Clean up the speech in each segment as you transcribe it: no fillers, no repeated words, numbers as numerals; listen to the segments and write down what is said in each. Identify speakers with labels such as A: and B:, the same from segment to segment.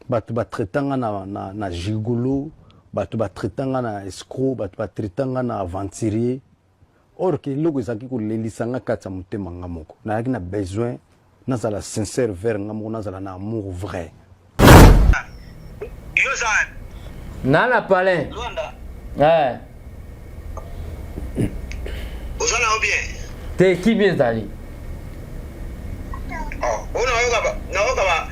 A: Bato ba traita nga na, na, na gigolo, bato ba traita nga na escroc, bato ba traita nga na aventurier. Or que eloko ezalaki kolelisa nga kati ya motema nga moko. Nazalaki na besoin nazala sincère vers nga moko, nazala na amour vrai.
B: Yo oza wapi?
C: Na na palin.
B: Luanda.
C: Eh.
B: Oza na yo bien?
C: Te kimia ezali.
B: Oh, oyo nayoka ba nayoka ba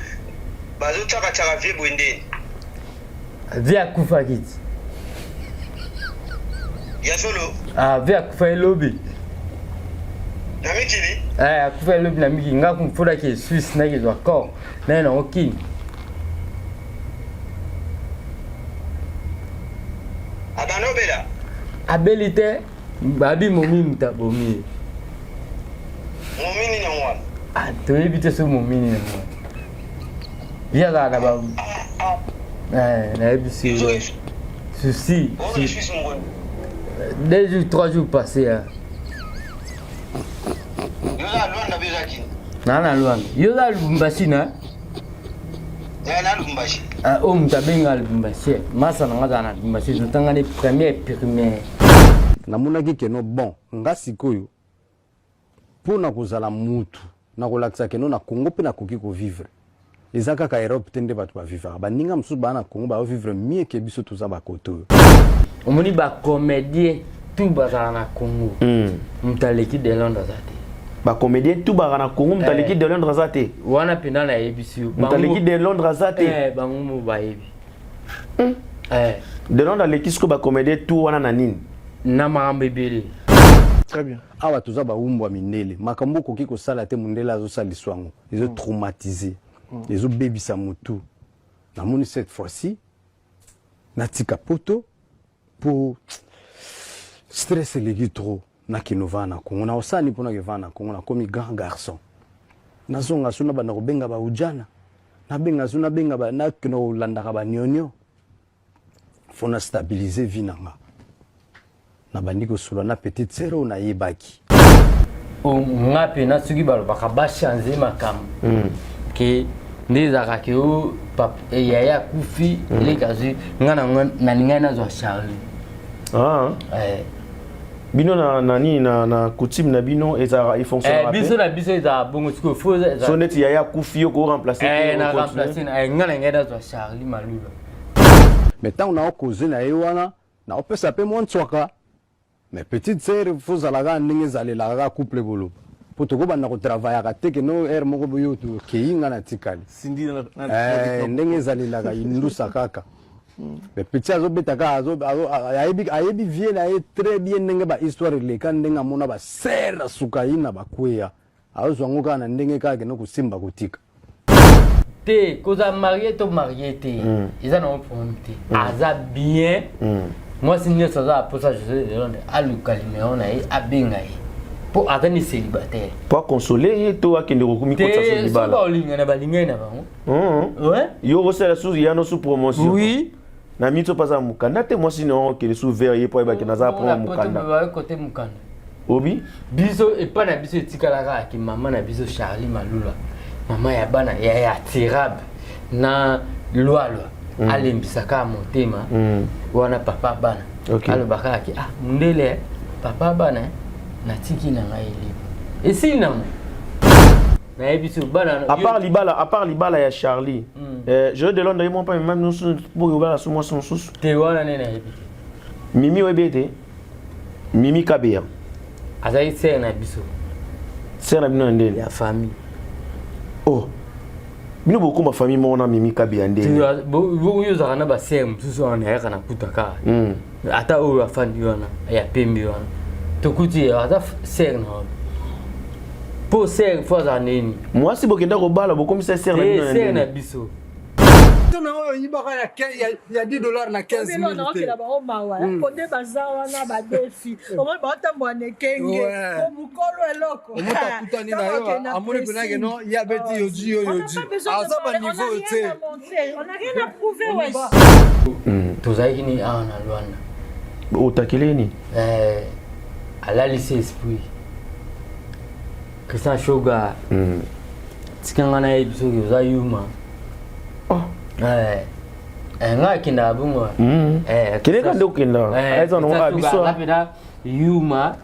B: bazo chaka chaka vie boye ndeni.
C: Vie akufaki ti.
B: Ya solo?
C: Ah, vie akufaki lobi.
B: Na mikili?
C: Eh, akufaki lobi na mikili. Nga kumfulaki Suisse nakezwa corps. Naye nango Kin.
B: Abanda obela?
C: Abeli te, babi momi moto abomi ye.
B: Momi nini yango wana?
C: Ah, toyebi te soki momi nini yango wana. Ye azala na ba
B: ah, ah.
C: Eh, nayebisi yo. Souci. 2 jours, 3 jours passés. Hein. Na na Luanda. Yo za Lubumbashi na?
B: Na Lubumbashi.
C: Ah, oyo moto abenga Lubumbashi. Masa na nga azala na Lubumbashi, totanga ne première primaire.
A: Namonaki keno bon nga sikoyo mpo na kozala mutu nakolakisa keno na Congo mpe nakoki kovivre eza kaka Europe te nde bato bavivaka baninga mosusu baa na Congo baovivre mieux ke biso toza bakote oyo.
C: Omoni ba comédien tout bazala na Congo moto aleki de Londres aza te.
D: Ba comédien tout bazala na Congo moto aleki de Londres aza te.
C: Wana mpenza nayebisi yo.
D: Moto aleki de Londres aza te.
C: Eh, bango mo bayebi. Eh.
D: De Londres aleki sikoyo ba comédien tout wana na nini?
C: Na makambo ebele.
E: Très bien.
A: Awa toza bawumbu ya mindele, makambo okoki kosala te mundele azosaliswa yango ezo traumatiser, ezobebisa mutu. Namoni cette fois-ci natika poto po stress eleki trop, nakende ovanda na Congo. Nakosala nini mpo nakende ovanda na Congo? Nakomi grand garçon, nazonga so nabanda kobenga ba ujana, nabenga so nabenga nakende kolandaka ba nionio. Faut na stabiliser vie na nga. Nabandi kosolola na petite sœur oyo nayebaki.
C: Nga pena soki balobaka ba changer makambo ke nde ezalaka ke o yaya akufi eleki azwi nga nalingai nazwa Charlie.
D: Ah.
C: Eh.
D: Bino na na nini na na coutume na bino ezalaka e fonctionnera
C: eh, biso na biso ezalaka bongo sikoyo faut
D: so neti yaya akufi yo ko remplacer
C: eh, na remplacer na nga na ngai nazwa Charlie Malula.
A: Mais ntango naokoze na ye wana naopesa mpe mwa ntswaka. Mais petite sœur faut zala kaka ndenge ezalelaka kaka couple boloba po tokobanda kotravayaka te ke no heure moko boyo tokei nga natikali
E: Cindy na, na, na,
A: eh, ndenge ezalelaka indusa kaka. Mais petit azobeta kaka ayebi, ayebi vie na ye très bien ndenge ba histoire eleka ndenge amona ba sœur asukaina bakweya azwa yango kaka na ndenge kaka kende kosimba kotika.
C: Te kozala marie to marie te eza nango problème te. Aza bien. Mwasi nyonso aza na posa José de Londres aluka numero na ye abenga ye po aza ni célibataire.
D: Po aconsoler ye to akende kokomikotisa
C: Te
D: so
C: soki
D: libala.
C: baolingana balingani na bango. Ouais.
D: Yo okosala sous ya no sous promotion.
C: Oui.
D: Na mito paza mukanda te mwasi na okende sous verre ye po ayebaki naza prendre mukanda.
C: Ba kote mukanda.
D: Obi?
C: Biso epa na biso etikalaka kaka ke mama na biso Charlie Malula, mama ya bana ya ya Tirab na Lwalwa alembisa kaka motema wana papa bana.
D: Okay.
C: Alobaka kaka ke ah mundele papa bana natiki na ngai libre. Esili nango. Nayebi so bana
D: À part libala, à part libala ya Charlie. Je de Londres moi pas même nous pour bala sous moi son sous.
C: Te wana ne nayebi te.
D: Mimi oyebi te? Mimi Kabeya.
C: Azali sœur na biso.
D: Sœur na bino na ndeni?
C: Ya famille.
D: Oh. Bino bokoma famille moko na Mimi Kabeya ndeni.
C: Oyo ozalaka na ba sœur mosusu wana nayaka na kuta kaka. Ata oyo afandi wana ya pembe wana. Tokuti ye aza sœur na wana. Po sœur fo azala nini?
D: Mwasi bokenda kobala bokomisa sœur na bino na
C: Sœur na
D: ndeni.
C: biso.
E: Na oyo oyibaka ya 10 $ na 15 mille te.
F: Naokela bango mawa, po nde baza wana ba defi. Omoni baotambola na ekenge.
E: Ouais.
F: Po mokolo eloko.
E: Omoni akutani na yo, amoni mpena ke non, ye abeti yo ji, yo yo ji. Aza ba niveau te.
F: On n'a rien à prouver, wesh.
C: Tozalaki ni awa na Luanda.
D: Otakele nini?
C: Eh, alalisi esprit. Christian Shoga. Tika nga nayebi soki oza yuma.
D: Oh.
C: Nga akendaka bongo.
D: Kende ka nde okenda eza nango biso
C: mpena yuma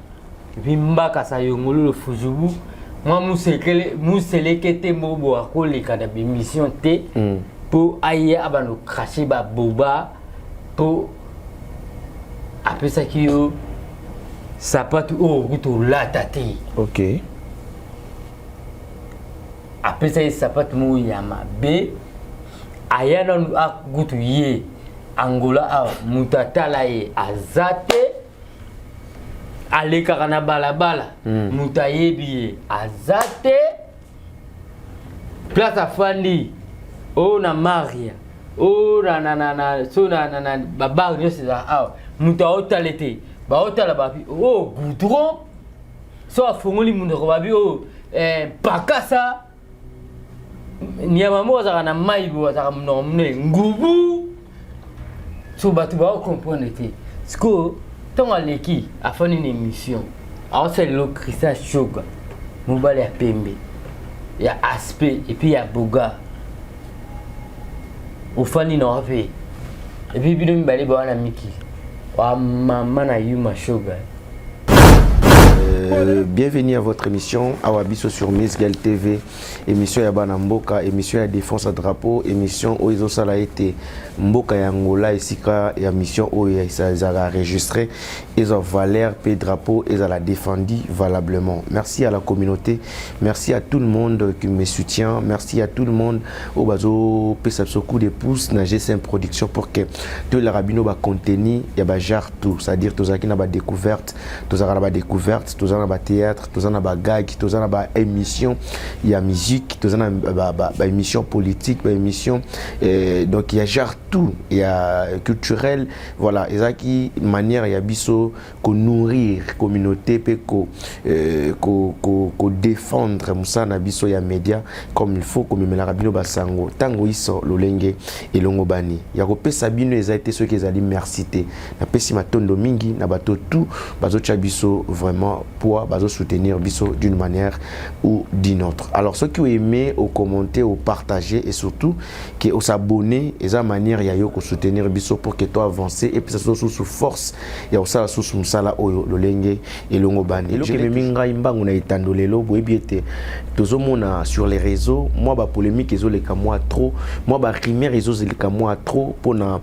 C: epi mbakasa yongololo fuzubu mwa musekele museleke te moko boye akoleka na bemission te mpo aye abanda okrache baboba mpo apesaki yo sapatu oyo okuti olata te. Apesa ye sapatu moko ya mabe, aya nanu akutu ye Angola awa, moto atala ye aza te, alekaka na balabala, moto ayebi ye aza te, place afandi oyo na Maria oyo na, na, na, na, so na, na, na babar nyonso ezala awa, moto aotala te, baotala babi oyo goudron so afongoli monoko, babi oyo pakasa nyama moko azalaka na mai boye, azalaka monoko monene, ngubu. So bato baocomprendre te. Sikoyo ntango aleki afandi na émission, aosala lelo Christian Shoga, mobali ya pembe ya aspect et puis ya boga, ofandi na wa mpe et puis bino mibale bawa na mikili wa mama na Yuma Shoga.
D: Bienvenue à votre émission Awa Biso sur Miss Gal TV, émission ya bana mboka, émission ya défense à drapeau, émission oyo ezosala ete mboka ya Angola, esika ya mission oyo ezala enregistré, ezwa valeur pe drapeau ezala défendu valablement. Merci à la communauté, merci à tout le monde qui me soutient, merci à tout le monde oyo bazopesa biso coup de pouce na G5 Production pour que toyelaka bino bacontenu ya bagenre tout, c'est-à-dire tozalaki na badécouverte, tozalaka na badécouverte, toza na bathéâtre, toza na bagag, toza na baémission ya musique, toza na baémission politique, baémission donc ya genre tout, ya culturel. Voilà, ezalaki manière ya biso konourrir communauté mpe kodéfendre mosala na biso ya média comme il faut, komemelaka bino basango ntango iso lolenge elongo bani ya kopesa bino. Eza te soki ezali merci te, napesi matondo mingi na bato tout bazotya biso vraiment poids, bazosoutenir biso d'une manière ou d'une autre. Alors soki oaime, ocommenter, opartager et surtout ke osabonner, eza manière ya yo kosoutenir biso pour que to avancer et puis ça susu force ya kosala susu mosala oyo lolenge elongo bani. Eloko ememi ngai mbangu na etando lelo, boyebi ete tozomona sur les réseaux mwa bapolémique ezoleka mwa trop, mwa barumeur ezoleka mwa trop mpona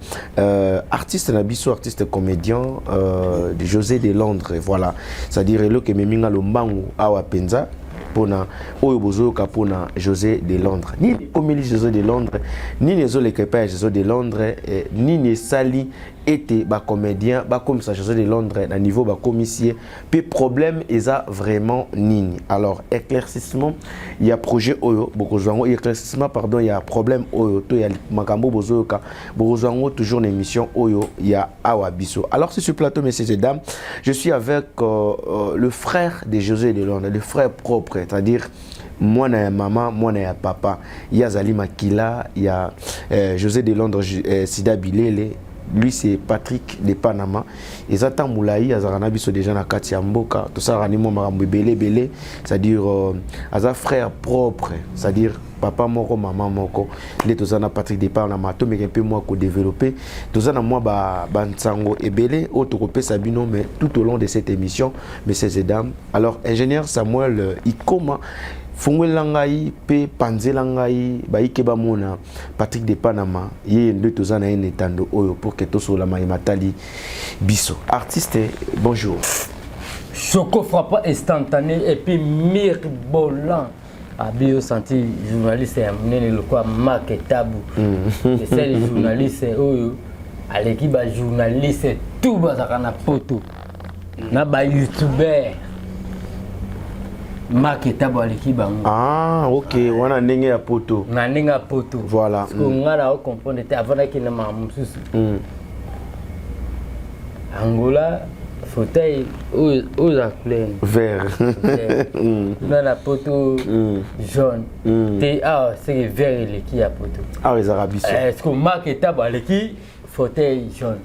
D: artiste na biso, artiste comédien de José de Londres. Voilà, c'est-à-dire eloko ememi nga lombangu awa mpenza mpona oyo bozoyoka mpona José de Londres. Nini ekomeli José de Londres? Nini ezoleka epai ya José de Londres? Nini esali ete bacomédien bakomisa José de Londres na niveau bakomisi ye? Mpe problème eza vraiment nini? Alors éclaircissement ya projet oyo bokozwa yango, éclaircissement, pardon, ya problème oyo to ya makambo bozoyoka, bokozwa yango toujours na émission oyo ya Awa Biso. Alors sur ce plateau, messieurs et dames, je suis avec le frère de José de Londres, le frère propre, c'est-à-dire mwana ya mama, mwana ya papa. Ye azali makila ya José de Londres, Sida Bilele. Lui, c'est Patrick de Panama. Eza ntango molai azalaka na biso déjà na kati ya mboka, tosalaka ni mwa makambo ebele ebele, c'est-à-dire aza frère propre, c'est-à-dire papa moko, mama moko nde toza na Patrick de Panama. Tomeka mpe mwa kodévelopper, toza na mwa bansango ebele oyo tokopesa bino, mais tout au long de cette émission, messieurs et dames. Alors ingénieur Samuel Ikoma, fungwela ngai mpe panzela ngai bayike bamona Patrick de Panama. Ye nde toza na ye na etando oyo pour ke tosolola mayema matali biso. Artiste, bonjour.
C: Choco frappant instantané et puis mirbolant. Abi osenti journaliste ya monene lokola Mark Tabu, esali journaliste oyo aleki bajournaliste tout bazalaka na poto na bayoutubeur. Mark Tabu aleki bango.
D: Ah ok, wana ndenge ya poto.
C: Na ndenge ya poto.
D: Voilà.
C: Parce que nga na ocomprendre te avant nakende makambo mosusu. Angola, fauteuil oyo oza couleur
D: vert.
C: Kuna na poto jaune te, awa seke vert eleki ya poto.
D: Awa ezalaka biso.
C: Est ce que Mark Etabo aleki fauteuil jaune?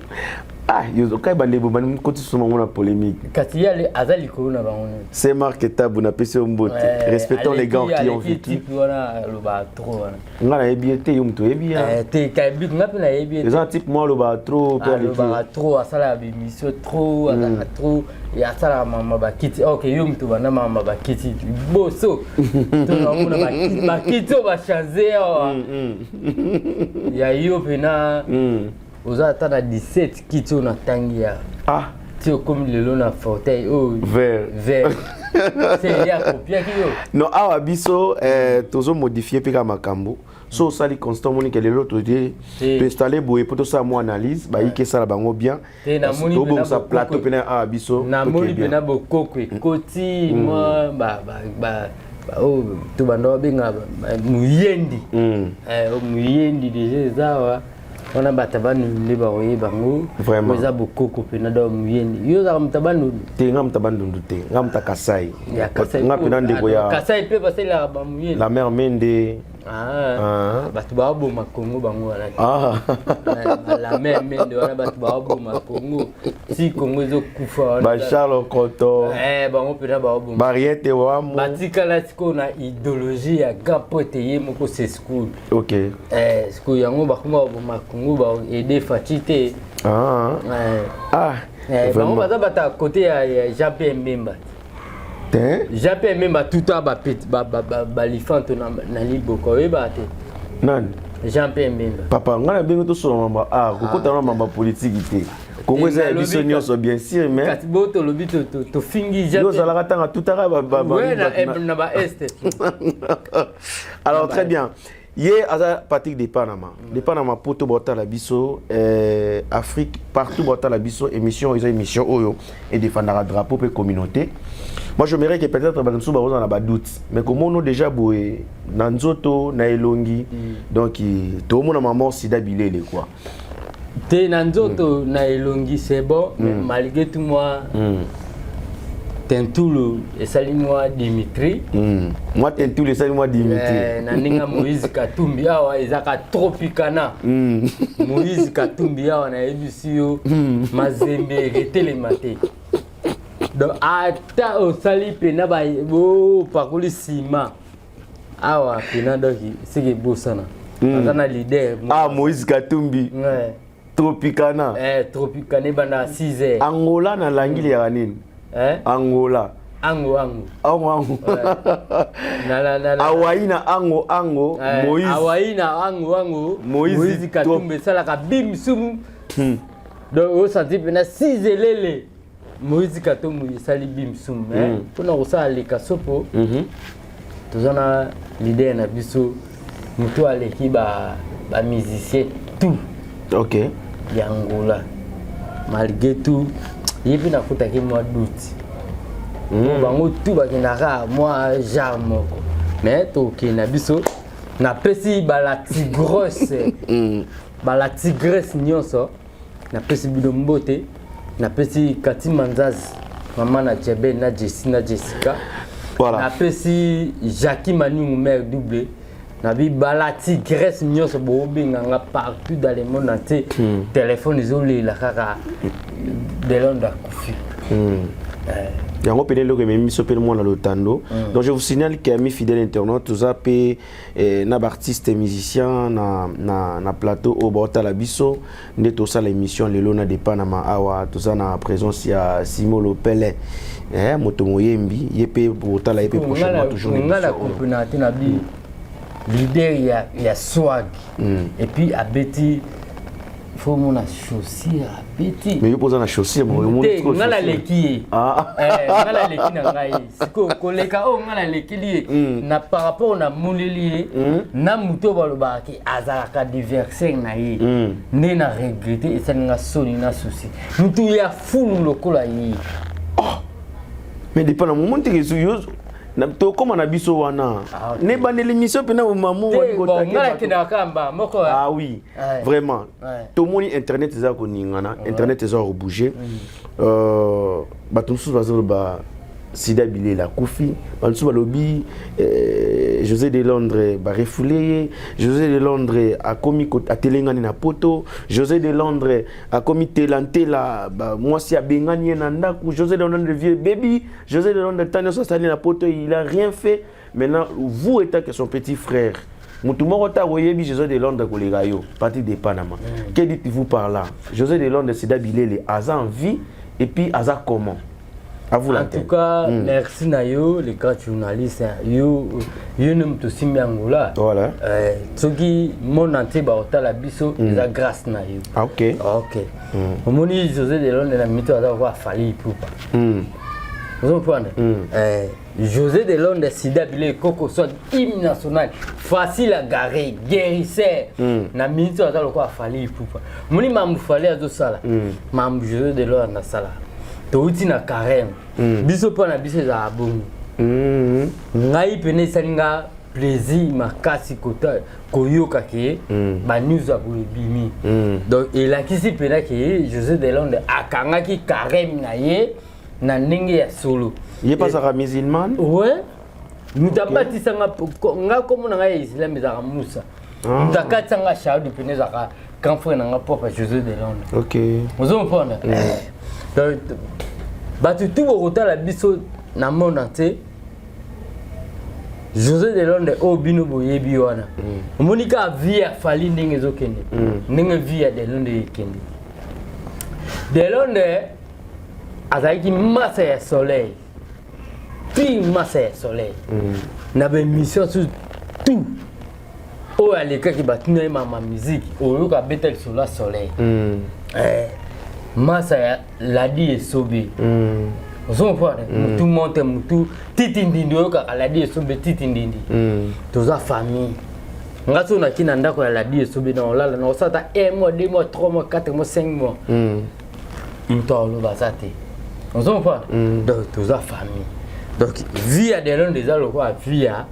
D: Ah, yo kai bandeko bandi kotisa bango na polémique.
C: Kasi ye aza likolo na bango nyonso.
D: C'est Marc Tabu napesi yo mbote. Respectons les gars qui ont vécu.
C: Type wana alobaka trop wana.
D: Nga nayebi ye te, yo moto oyebi ya.
C: Eh, te kayebi, nga mpe nayebi ye.
D: Eza type moko alobaka trop mpe aleki.
C: Alobaka trop, asalaka bémission trop, azalaka trop, asalaka mama bakiti. Ok, yo moto banda mama bakiti liboso to naomona bakiti oyo bachange awa ya yo mpena. Oza ata na 17 kiti oyo natangi ya ti okomi lelo na fauteuil oyo
D: vert.
C: Vert, se ye akopiaki yo.
D: Non, awa biso tozomodifie mpe kaka makambo. So osali constat, omoni ke lelo toinstalle boye mpo tosala mwa analyse, bayiki esala bango bien.
C: Te, namoni
D: tobongisa plateau mpena awa biso.
C: Namoni mpena bokoko ekoti mwa oyo to banda babenga moyendi. Moyendi déjà eza awa wana, bato bandundu nde bakoyeba yango.
D: Vraiment.
C: Eza bokoko mpena do moyendi. Yo ozalaka moto bandundu?
D: Te, nga moto bandundu te, nga moto Kasai.
C: Ya Kasai.
D: Nga mpena ndeko ya
C: Kasai mpe basalelaka bamoyendi.
D: La mère Mende.
C: Ah, bato baoboma Kongo bango wana te. La mère Mende wana, bato baoboma Kongo ti Kongo ezokufa wana.
D: Bacharles Koto.
C: Bango mpena baoboma.
D: Bariete Wamu.
C: Batikala sikoyo na idéologie ya grand poete ye moko Sescool. Sikoyo yango bakoma baboma Kongo, baede Faci te. Bango baza bato ya côté ya Jean Pierre Mbemba.
D: Te.
C: Jean Pierre Mbemba tuta balifanto na liboka, oyebaka te?
D: Nani?
C: Jean Pierre Mbemba.
D: Papa, ngai nabengi tosolola mamba a kokota na mamba politiki te. Kongo eza ya biso nyonso, bien sûr, mais
C: kasi bo tolobi tofingi.
D: Yo ozalaka ntango atutaka.
C: Na baeste.
D: Alors, très bien, ye aza Patrick de Panama, de Panama poto baotala biso, Afrique partout baotala biso. Émission eza émission oyo edefendaka drapeau mpe communauté. Moi, j'aimerais que peut-être bato mosusu bakozala na badoute, mais komono déjà boye na nzoto na elongi, donc toomona mama sida bilele quoi.
C: Te, na nzoto na elongi c'est bon, mais malgré tout moi tentulu esali mwa Dimitri.
D: Mwa tentulu esali mwa Dimitri.
C: Na ndenge ya Moïse Katumbi awa ezaka Tropicana. Moïse Katumbi awa nayebisi yo, Mazembe eketelema te. Donc ata osali mpena opakoli nsima awa mpena, donc seke ebosana aza na leader.
D: Ah, Moïse Katumbi.
C: Ouais.
D: Tropicana.
C: Tropicana ebanda 6 heures.
D: Angola na langili yaka nini?
C: Eh?
D: Angola.
C: Ango ango.
D: Ango ango. Awai na ango ango. Moïse.
C: Awai na ango ango.
D: Moïse.
C: Moïse Katumbi esalaka bim sumu. Donc osanti mpena 6 elele Moïse Katumbi esali bim sumu mpona kosala leka sopo. Toza na leader na biso, moto aleki bamusicien tout ya Angola. Malgré tout ye mpe nakutaki mwa doute. Bango tout bakendaka mwa genre moko, mais tokende na biso. Napesi bala tigresse, bala tigresse nyonso, napesi bino mbote. Napesi Kati Manzazi, mama na Jebel na Jesi na Jessica. Napesi Jacki Manungu, mare double nabi. Bala tigresse nyonso boobenganga partout dans le monde entier, telefone ezolela kaka Delonde akufi.
D: Yango pene eloko ememi biso mpe mwana lotando. Donc je vous signale que, ami fidèle internaute, toza mpe na baartiste musicien na plateau oyo baotala biso nde tosala émission lelo na Depanama. Awa toza na présence ya Simo Lopele, moto moyembi, ye mpe botala ye mpe prochainement toujours.
C: Nga na comprendre te na bi leader ya swag et puis abeti fo mona chaussure abeti.
D: Mais yo mpo oza na chaussure.
C: Te, nga naleki ye. Nga naleki na ngai sikoyo koleka oyo nga nalekeli ye na par rapport namoneli ye na moto oyo balobaka ke azalaka adversaire na ye. Nde na regrette, esalinga soni na susi motu ya fulu lokola ye.
D: Mais dépend na momo nteke yo tokóma na biso wana ne bandeli émission mpena mamo.
C: Nga nakendaka kaka mba moko.
D: Ah oui, vraiment, tomoni internet eza koningana, internet eza kobouge. Bato mosusu bazoloba. Sida Bilela akufi, bamosusu balobi eh, José de Londres barefoule ye, José de Londres akomi atelengani na poto, José de Londres akomi telantela, mwasi abengani ye na ndako, José de Londres vieux baby, José de Londres ntango nyonso asali na poto, il a rien fait. Maintenant, vous étant que son petit frère, mutu moko ta oyebi José de Londres koleka yo, parti de Panama. Que dites-vous par là? José de Londres Sida Bilele aza en vie et puis aza comment? À vous
C: En tout cas, merci na yo, les grands journalistes. Yo, yo ne moto osimbi Angola.
D: Voilà.
C: Soki monde entier baotala biso, eza grâce na yo.
D: Ah, ok.
C: Ok. Omoni José de Londres na mito aza kwa Fally Ipupa. Ozo comprendre? José de Londres Sida Bile Koko soit hymne national facile à garer, guérisseur. Na minito aza lokola Fally Ipupa. Omoni mambu Fally azosala. Mambu José de Londres asala. Touti na carême. Biso mpo na biso ezala bongo. Ngai pene esali nga plaisir makasi kota koyoka ke banews ya boye ebimi. Donc elakisi mpena ke José de Londres akangaki carême na ye na ndenge ya solo.
D: Ye mpe azalaka musulman?
C: Ouais. Moto abatisanga nga kombo na ngai ya islam ezalaka Musa. Moto akatisanga shahadu pene ezalaka grand frère na nga propre José de Londres.
D: Ok.
C: Ozo comprendre? Donc bato tu bokotala biso na monde entier, José de Londres oyo bino boyebi wana, omoni kaka vie ya Fally ndenge ezokende, ndenge vie ya de Londres ekende. De Londres azalaki masa ya soleil, pire masa ya soleil. Na baémission su tout oyo alekaki, batuna ye mama musique, oyoka abeta lisolo ya soleil. Masa ya Ladi Esobe. Ozo comprendre? Mutu monte mutu titi ndindi, oyokaka Ladi Esobe titi ndindi. Toza famille. Nga so naki na ndako ya Ladi Esobe na olala na osala ata 1 mois, 2 mois, 3 mois, 4 mois, 5 mois, moto aloba aza te. Ozo comprendre? Donc toza famille. Donc vie ya Delonde eza lokola vie ya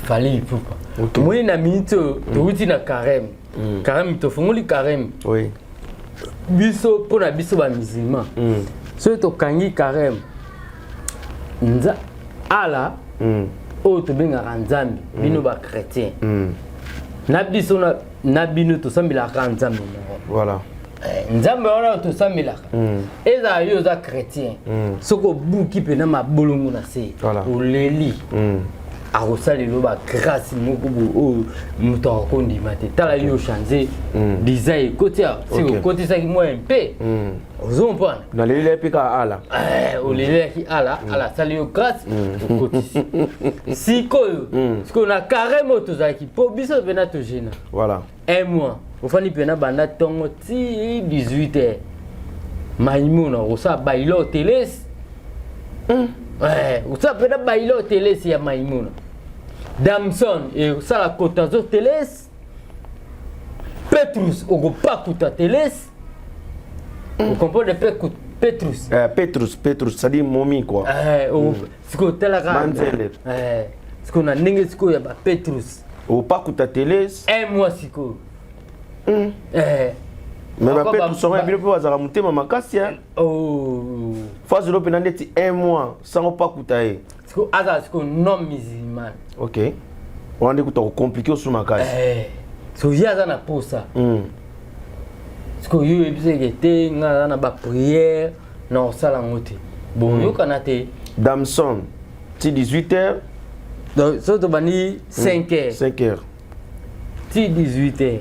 C: Fally Ipupa. Omoni na minute oyo touti na carême. Carême, tofungoli carême. Biso mpo na biso bamusulman, soki tokangi carême, nza ala oyo tobengaka Nzambe, bino bachrétien na biso na bino tosambelaka Nzambe moko.
D: Voilà.
C: Nzambe wana oyo tosambelaka, ezala yo oza chrétien, soki obuki mpena mabolongo na se, oleli, akosalela yo bagrâce moko boye oyo moto akokondima te. Tala yo change design ekoti awa, soki okotisaki mwa mpe, ozo comprendre?
D: Naleleli mpe kaka ala.
C: Olelelaki ala, ala asali yo grâce, okotisi. Sikoyo, sikoyo na carême oyo tozalaki, mpo biso mpena togena un mois, ofandi mpena banda ntongo ti 18 heures, maimuna okosala bailo telesi, osala mpena bailo telesi ya maimuna damson, ekosala kotazo telesi, Petrus okopakuta telesi. Ocomprendre pe Petrus?
D: Petrus, Petrus, c'est-à-dire momi quoi.
C: Sikoyo otalaka
D: Manzele.
C: Sikoyo na ndenge sikoyo ya bapetrus,
D: opakuta telesi.
C: Un mois sikoyo.
D: Mais bapetrus yango ya bino mpe bazalaka motema makasi ya
C: Oh.
D: fazelo mpena ndeti un mois sango opakuta ye.
C: Sikoyo azala sikoyo non musulman.
D: Ok, wana nde kuta kocompliquer osu makasi.
C: Sikoyo ye aza na posa. Sikoyo yo oyebiseke te, nga aza na baprière na kosala yango te, bon, oyokana te.
D: Damson ti 18 heures.
C: Donc so tobandi 5 heures,
D: 5 heures
C: ti 18 heures,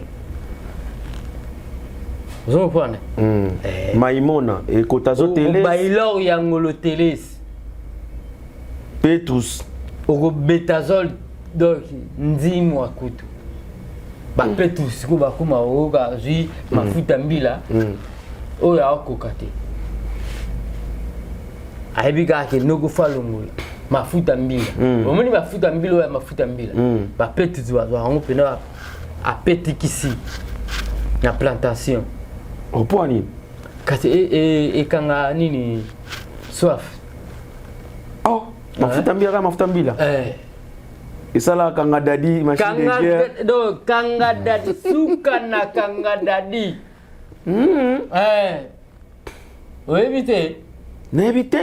C: ozomopwana.
D: Maimona ekotazo tele.
C: Bailor ya ngolo telesi.
D: Petrus.
C: Okobetazol, donc ndimwa kutu bapetrus sikoyo bakóma oyoka azwi mafuta mbila oyo akokoka te, ayebi kaka ke noko fa longola mafuta mbila. Omoni mafuta mbila oyo ya mafuta mbila, bapetrus bazwa yango mpena apetikisi na plantation.
D: Mpo nini?
C: Kasi ekanga nini, soif.
D: Oh, mafuta mbila kaka mafuta mbila?
C: Eh.
D: Esalaka kanga dadi machine de
C: Kanga
D: guerre.
C: Donc kanga dadi, suka na kanga dadi. Eh. Oyebi te?
D: Nayebi te.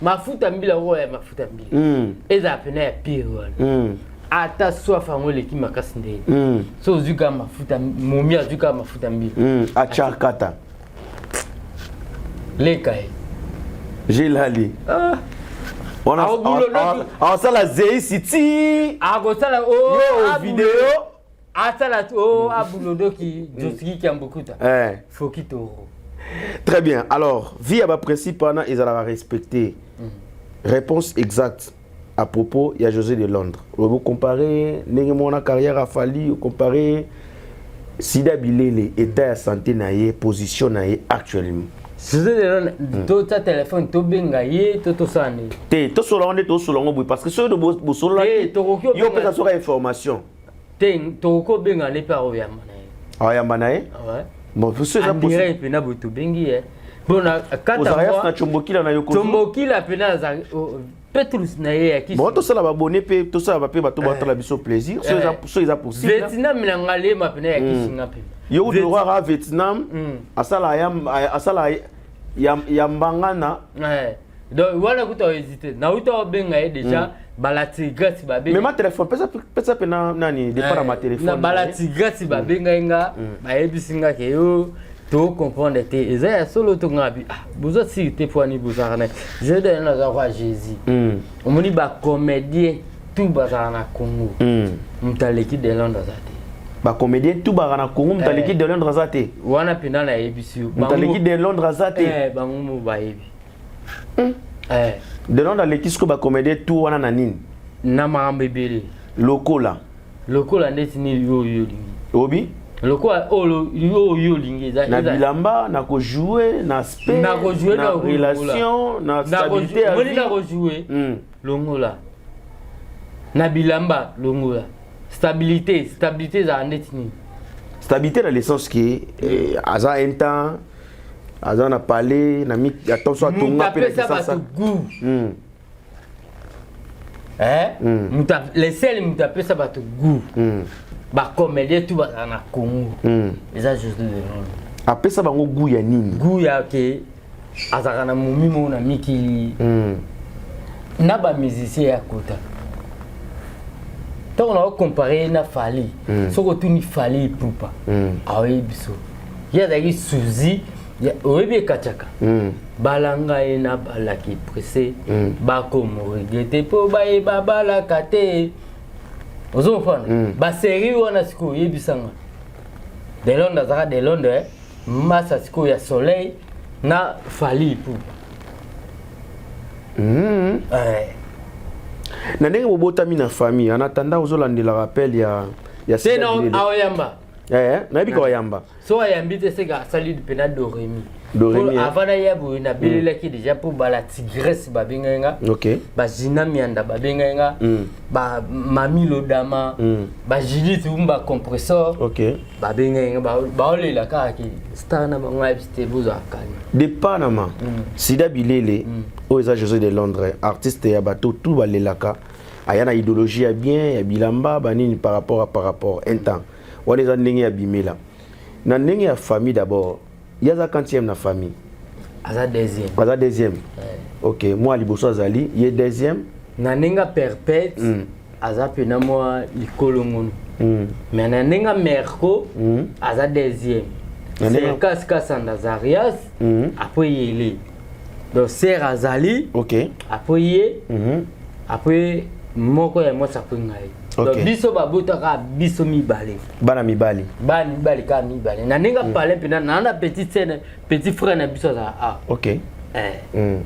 C: Mafuta mbila oyo ya mafuta mbila ezala pena ya pire wana. Ata soif yango eleki makasi ndenge. So ozwi kaka mafuta, momi azwi kaka mafuta mbila.
D: Achakata.
C: Leka ye.
D: Gelali.
C: Ah.
D: Awasala zeisi ti.
C: Akosala o
D: yo video.
C: Asala o abulodoki Josiki Kiambukuta.
D: Eh.
C: Foki toro.
D: Très bien. Alors, vie à principe wana ezalaka respecté. Réponse exacte à propos ya José de Londres. Vous comparez ndenge mona carrière a Fally, comparez Sida Bilele, état ya santé na ye, position na ye actuellement.
C: José de Londres, tota téléphone tobenga ye to tosala nini?
D: Te, tosola nde tosola ngo boye parce que soki bosolola
C: Te, tokoki
D: yo
C: obenga-
D: opesa soka information.
C: Te, tokoki obenga ne mpe akoyamba na ye.
D: Ayamba na ye.
C: Ouais.
D: Bon, so eza
C: En direct mpena boye tobengi ye mpo na kata
D: ozalaka yasi na Tchombokila na yo.
C: Tombokila mpena aza Petrus na ye ya kisi.
D: Bon, tosala babone mpe tosala bape bato batala biso plaisir so eza so eza possible.
C: Vietnam na ngalema mpena ya kisinga mpena.
D: Yo kutu lokwaka Vietnam asala ya asala ya ya mbangana.
C: Ouais. Donc wana kuta hésité nauta obenga ye déjà balatigrasi babenga.
D: Mema téléphone, pesa pesa mpe na nani départ na ma téléphone.
C: Na balatigrasi babengai nga, bayebisi nga ke yo tocomprendre te eza ya solo to nga bi ah boza siri te po ani bozalaka na je de naza kwa Jésus. Omoni bacomédien tout bazalaka na Congo, moto aleki de Londres aza te.
D: Bacomédien tout baka na Congo, moto aleki de Londres aza te.
C: Wana mpenza nayebisi yo.
D: Moto aleki de Londres aza te.
C: Bango mo bayebi.
D: De Londres aleki sikoyo bacomédien tout wana na nini?
C: Na makambo ebele.
D: Lokola?
C: Lokola ndeti nini oyo olingi?
D: Obi?
C: Lokola oyo oyo olingi eza
D: na bilamba, na kojouer, na aspect,
C: na kojouer,
D: na relation, na stabilité ya
C: moni
D: vie.
C: Na kojouer, longola na bilamba, longola stabilité. Stabilité ezala ndeti nini?
D: Stabilité dans le sens que aza un temps aza na palais na mi attention
C: moto
D: atonga mpe na
C: apesa
D: Kinshasa.
C: bato goût. Eh? Le seul moto apesa bato goût, bacomédien tout bazala na Congo, eza José de Londres.
D: Apesa bango goût ya nini?
C: Goût ya ke azalaka na momi moko na mikili na bamusicien ya kota. Ntango na ocompare ye na Fally, soki otuni Fally Ipupa, aoyebi biso ye azalaki suzi oyebi ekatiaka balanga ye na balaki presse bakomoregretter mpo bayeba balaka te. Ozomopana basérie wana sikoyo oyebisanga de Londres azalaka de Londres masa sikoyo ya Soleil na Fally Ipupa. Eh.
D: Na ndenge bobotami na famille, en attendant ozolandela rappel ya
C: te
D: Sida
C: na
D: Bilele.
C: Aoyamba.
D: Eh, nayebi ka oyamba.
C: So ayambi te, seka asali mpena doremi.
D: Doremi, eh.
C: Avant naya boye nabelelaki déjà mpo bala tigresse babengai nga, bagina mianda babengai nga, bamami lodama, bajudith umba compressor babengai nga, baolela kaka ke star na bango ayebisi te bozwa kani.
D: De Panama, Sida Bilele oyo eza José de Londres, artiste ya bato tout balelaka, aya na idéologie ya bien ya bilamba banini par rapport à par rapport un temps wana eza ndenge ya bimela na ndenge ya famille. D'abord ye aza quantième na famille?
C: Aza deuxième.
D: Aza deuxième, ok. Mwa liboso azali ye deuxième.
C: Na ndenge ya perpète aza mpena mwa likolo ngono, mais na ndenge ya merco aza deuxième.
D: Na ndenge-
C: Serkas Kasanda Zarias, après yele donc ser azali, après ye, après moko ya mwasi, après ngai. Donc biso babotaka biso mibale.
D: Bana mibali.
C: Bana mibale kaka mibale. Na ndenge apale mpena naa na petit sœur, petit frère na biso azala a Eh.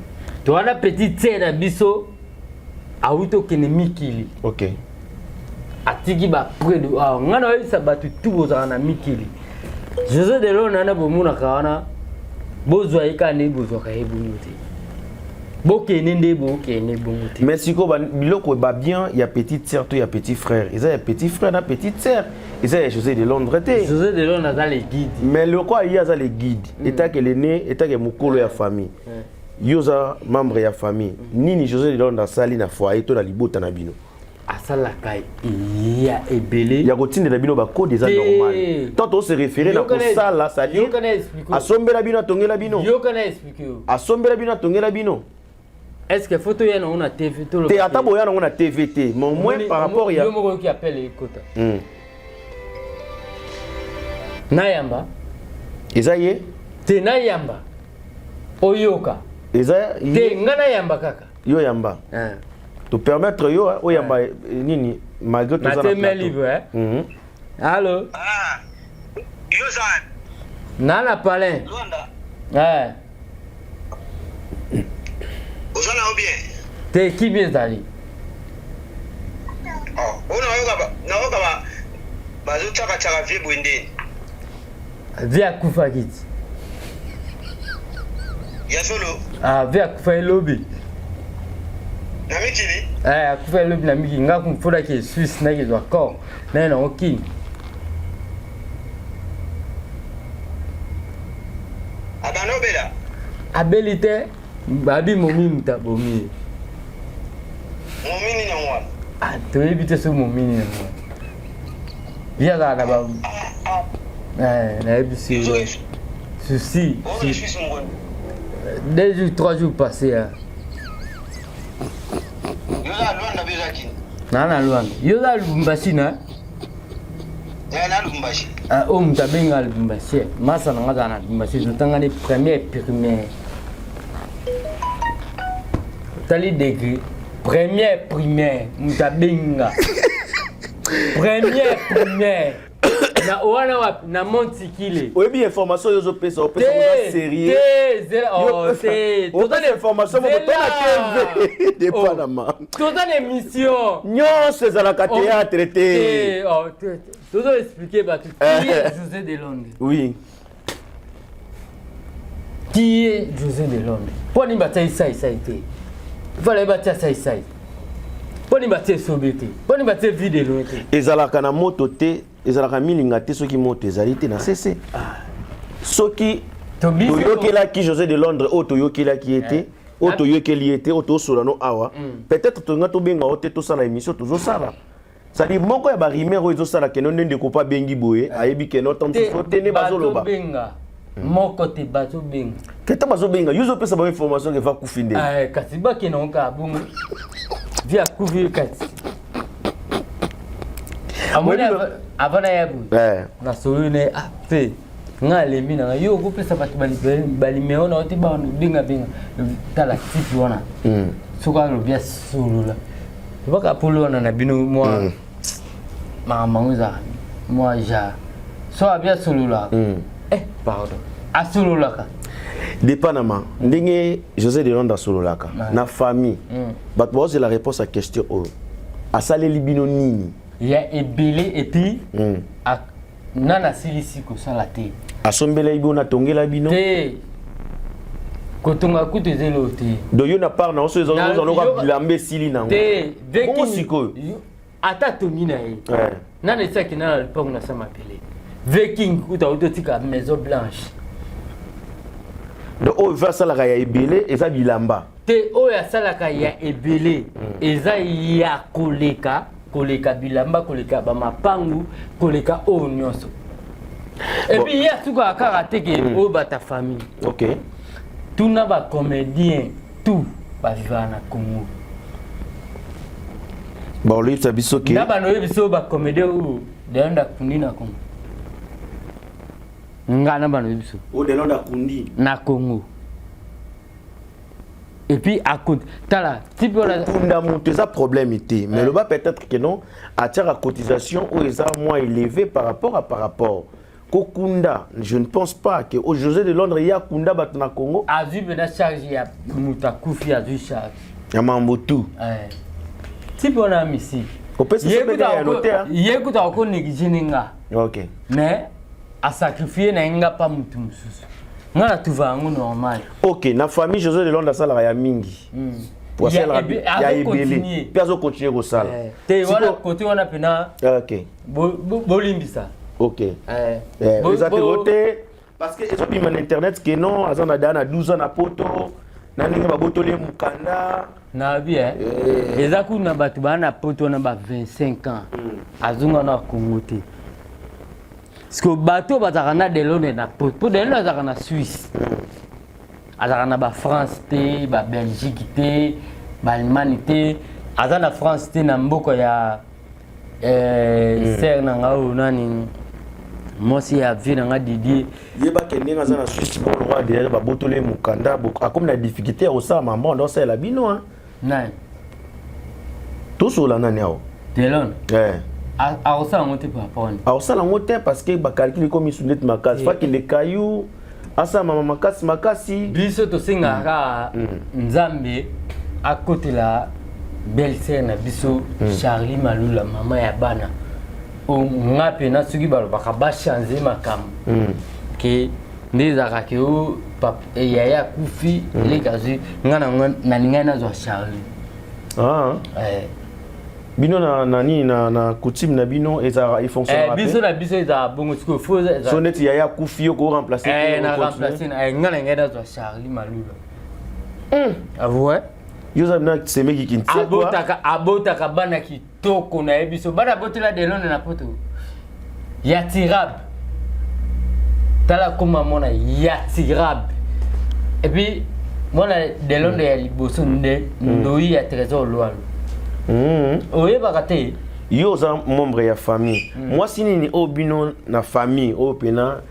C: To wana petit sœur na biso awuti okende mikili, atiki baprès de awa. Ngai na oyebisa bato tu bozalaka na mikili, José de Londres wana bomonaka wana, bozwa ye kaka nde bozwaka ye bongo te, bokende nde bokende bongo te.
D: Mais sikoyo biloko babien ya petite sœur to ya petit frère eza ya petit frère na petite sœur, eza ya José de Londres te.
C: José de Londres aza le guide.
D: Mais lokola ye aza le guide, etake lene, etake mokolo ya famille, yo oza membre ya famille, nini José de Londres asali na foyer to na libota na bino?
C: Asali. asalaka ya ebele.
D: Ya kotindela bino bacode eza
C: Te.
D: normal. Tant tose référé na kosala, c'est-à-dire
C: Yokana explique.
D: Asombela bino, atongela bino.
C: Yokana explique yo.
D: Asombela bino, atongela bino.
C: Est ce que photo ya nango na TV to
D: Te, ata boya nango na TV te, mais au moins par rapport ya
C: yo moko oyoki appel ekota. Nayamba.
D: Eza ye.
C: Te, nayamba oyoka.
D: Eza
C: Te.
D: Ye.
C: Nga nayamba kaka.
D: Yo yamba. To permettre yo hein, oyamba nini malgré toza na
C: Na te main
D: plateau.
C: libre, hein? Allo?
B: Ah, yo oza wapi?
C: Na na palin.
B: Luanda.
C: Eh.
B: Oza na yo bien?
C: Te, kibi ezali.
B: Oh, oyo nayoka bazotyakatyaka vieux boye ndeni?
C: Vieux akufaki ti.
B: Ya solo?
C: Ah, vieux akufa elobi.
B: Na mikili?
C: Eh, akufa elobi na mikili. Nga kumfulaki Suisse, nakezwa corps naye nango kini.
B: Abanda obela?
C: Abeli te, babi momi mutu abomi ye.
B: Momi nini yango wana?
C: Ah, toyebi te soki momi nini yango wana. Ye azala na ba Eh, nayebi si souci.
B: Oyo Suisse mokoni?
C: 2 jours, 3 jours passé, hein.
B: Yo oza na Lwanda mpe oza kini?
C: Naa na Lwanda. Yo oza Lubumbashi na
B: Eh, na Lubumbashi.
C: Ah, oyo moto abenga Lubumbashi, masa na nga azala na Lubumbashi. Totangani première primaire. Tali degré première primaire, moto abenga première primaire na wana wapi? Na Montikile.
D: Oyebi information oyo ozopesa, opesa oza sérieux?
C: Te, zela, oh, te.
D: Opesa information moko to na TV depanama.
C: Toza na émission.
D: Nyonso ezalaka théâtre te.
C: Te, oh, te, te. Tozo expliquer bato qui est José de Londres. Qui est José de Londres? Mpo nini batia isaisai te? Fala batia saisai. Mpo nini batia esobe te? Mpo nini batia Vue de Loin te?
D: Ezalaka na moto te, ezalaka milinga te soki moto ezali te na sese. Soki toyokelaki José de Londres oyo toyokelaki ye te, oyo toyokeli ye te, oyo tosola no awa, peut-être tolinga tobenga o te, tosala émission tozosala. C'est-à-dire moko ya barumeur oyo ezosala keno nde ndeko mpo abengi boye, ayebi keno ntango mosusu te nde bazoloba.
C: Bazobenga moko te, bazobenga.
D: Keta bazobenga, yo ozopesa bango information ke va kufi nde.
C: Eh, kasi bakende ngo kaka bongo. Vieux akufi kasi amoni avant naya boye, nasoloyi na ye. Ah, pe nga alembi nanga. Yo okopesa bato banuméro na yo te, bengabenga. Tala type wana, soki alobi asolola, tobaka polo wana na bino mwa makambo yango ezalaka mwa genre so abi asololaka. Eh, pardon, asololaka.
D: Depanama ndenge José de Londres asololaka na famille, bato bazozela réponse ya question oyo: asaleli bino nini?
C: Ya ebele. Et puis nana asilisi kosala te.
D: Asombelaki bino, atongela bino?
C: Te, kotonga kutu eza eloko te.
D: Donc yo na part na yo, so ezaloka bilamba esili nango?
C: Te.
D: Bongo sikoyo?
C: Ata atongi na ye, nana esaki nana lupango na sa mabele. Viking kuta auti otika Maison Blanche.
D: Donc oyo ve asalaka ya ebele eza bilamba?
C: Te, oyo asalaka ya ebele eza ya koleka, koleka bilamba, koleka bamapangu, koleka oyo nyonso. Et puis ye asukaka kaka te ke oyo bata famille. Tuna bacomédien tout bavivaka na Congo.
D: Baoloyebisa biso ke
C: Na bano oyebi biso bacomédien oyo Delonde akundi na Congo. Nga na bano oyebi biso.
D: Oyo Delonde akundi?
C: Na Congo. Et puis akoti, tala type wana.
D: Kunda moto eza problème te, mais loba peut-être que non, atiaka cotisation oyo eza moins élevé par rapport kokunda. Je ne pense pas que au José de Londres ye akunda bato na Congo.
C: Azwi mpena charge ya moto akufi, azwi charge
D: ya mambo tout.
C: Type wana ya misiki.
D: Opesi ya note.
C: Ye kuta akonéglige ne nga. Mais asacrifie na ye nga pa motu mosusu. Nga na tuva yango normal.
D: Ok, na famille, José de Londres asalaka ya mingi, ya ebele, mpe azocontinue kosala.
C: Te, wana kote wana mpena bolimbisa.
D: Ok, eza te te, parce que ezobima na internet ke non, aza na daa na 12 ans na poto. Na ndenge babotoli ye mokanda.
C: Nayebi eh. Eza kuna bato baa na poto wana ba 25 ans. Azonga na Congo te. Parce que bato bazalaka na Delondre na poto. Po Delondre azalaka na Suisse. Azalaka na ba France te, ba Belgique te, ba Allemagne te. Aza na France te na mboka ya sœur na nga oyo nani mwasi ya vie na nga Didier.
D: Yebake ndenge aza na Suisse, bon roi déjà babotoli ye mokanda, akomi na difficulté ya kosala mama ndo asalela bino, hein.
C: Nani?
D: Tosola nani awa?
C: Delondre.
D: Eh.
C: Akosala yango te par rapport nini?
D: Akosala yango te parce que bacalculs ekomi su neti makasi, faut akende kayu asala mama makasi makasi.
C: Biso tosengaka kaka Nzambe akotela belle sœur na biso Charlie Malula, mama ya bana. O nga mpena soki balobaka bachange makambo ke nde ezalaka ke o yaya akufi, eleki azwi nga nalingai nazwa Charlie.
D: Ah.
C: Eh.
D: Bino na nini na coutume na bino ezalaka
C: Eh,
D: efonctionnaka?
C: Biso na biso ezalaka bongo. Sikoyo fo
D: so neti yaya akufi, yo koremplace?
C: Eh, na remplace nga na ngai nazwa Charlie Malula. Ouais.
D: Yo oza na semeki kintie.
C: Abotaka bana kitoko. Nayebi so bana abotela Delondre na poto ya tirab. Tala koma mwana ya tirab. Et puis mwana Delondre ya liboso nde ndoi ya Trésor Lwalo. Oyebaka te?
D: Yo oza membre ya famille. Mwasi nini oyo bino na famille oyo mpena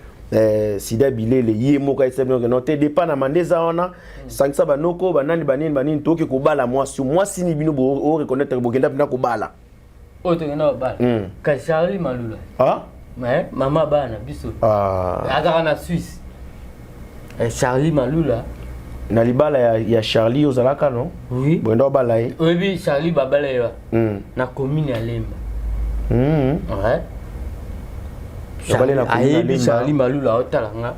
D: sida bilele ye moko ayesa bino no te depa na mande eza wana, sangisa banoko, banani, banini, banini, tokoki kobala mwasi? Mwasi nini bino oreconnaître bokenda mpena kobala?
C: Oyo tokenda kobala? Kasi Charlie Malula.
D: Ah?
C: Mais mama bana na biso
D: Ah.
C: azalaka na Suisse. Charlie Malula.
D: Na libala ya Charlie ozalaka no?
C: Oui.
D: Boyenda obala ye?
C: Oyebi Charlie babala ye wa na commune ya Lemba. Ouais.
D: Babale na commune ya
C: Ayebi.
D: Lemba.
C: Charlie Malula aotala nga,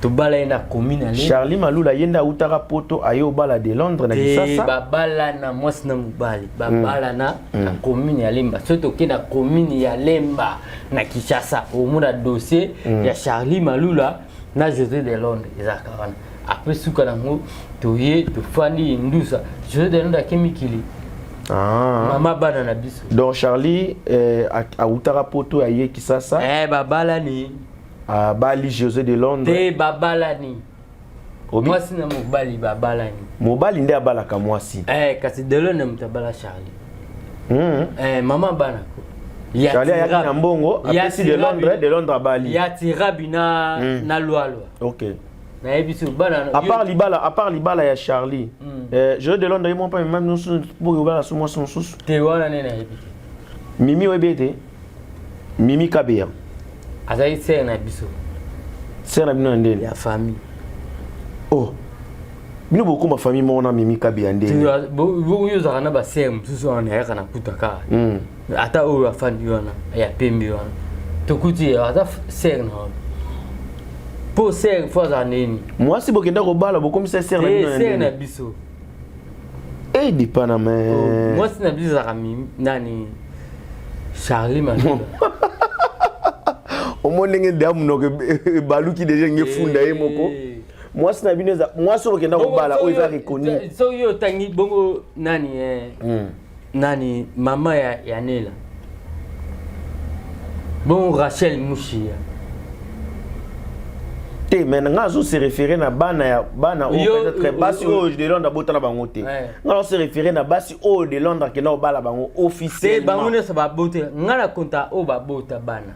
C: tobala ye na commune ya Lemba.
D: Charlie Malula ye nde autaka poto aye obala de Londres na
C: Te.
D: Kisasa?
C: Babala na mwasi na mobali, babala na commune ya Lemba. Soki tokei na commune ya Lemba na Kinshasa, omona dossier ya Charlie Malula na José de Londres ezalaka wana. Après suka nango toye tofandi ndusa, José de Londres ake mikili.
D: Ah.
C: Mama bana na biso.
D: Donc Charlie autaka poto aye Kisasa?
C: Eh, babalani.
D: Abali José de Londres?
C: Te, babalani.
D: Obi?
C: Mwasi na mobali babalani.
D: Mobali nde abalaka mwasi?
C: Eh, kasi de Londres moto abala Charlie. Eh, mama bana ko. Ya
D: Charlie ayaki
C: Tirabi.
D: na mbongo,
C: Ya
D: apesi de Londres, de Londres abali.
C: Ya tirabi na Lwalwa. Nayebi so bana.
D: À part libala ya Charlie, José de Londres ye moko mpe meme mosusu boki obala so mwasi mosusu?
C: Te, wana nde nayebi te.
D: Mimi oyebi ete Mimi Kabeya?
C: Azali sœur na biso.
D: Sœur na bino ya ndeni?
C: Ya famille.
D: Oh, bino bokóma famille moko na Mimi Kabeya ndeni?
C: Oyo ozalaka na basœur mosusu wana nayaka na kuta kaka. Ata oyo afandi wana ya pembe wana tokuti ye aza sœur na wana, mpo sœur fo azala ndeni.
D: Mwasi bokenda kobala bokomisa sœur na bino ya
C: sœur na
D: ndeni?
C: biso.
D: E dipana me.
C: Mwasi na biso ezalaka nani, Charlie Malula.
D: Omoni ndenge deya monoko ebaluki deja nge funda ye moko. Mwasi na bino eza mwasi oyo bokenda kobala oyo eza reconnu?
C: Soki yo otangi bongo nani, nani, mama ya Nela, bongo Rachel Mushia.
D: Te, mais nga azo se référer na bana ya bana oyo peut-être basi oyo de Londres abota na bango te. Nga azo se référer na basi oyo de Londres akenda kobala bango
C: Te, bango
D: officiellement.
C: Nyonso babota, nga na konta oyo babota bana.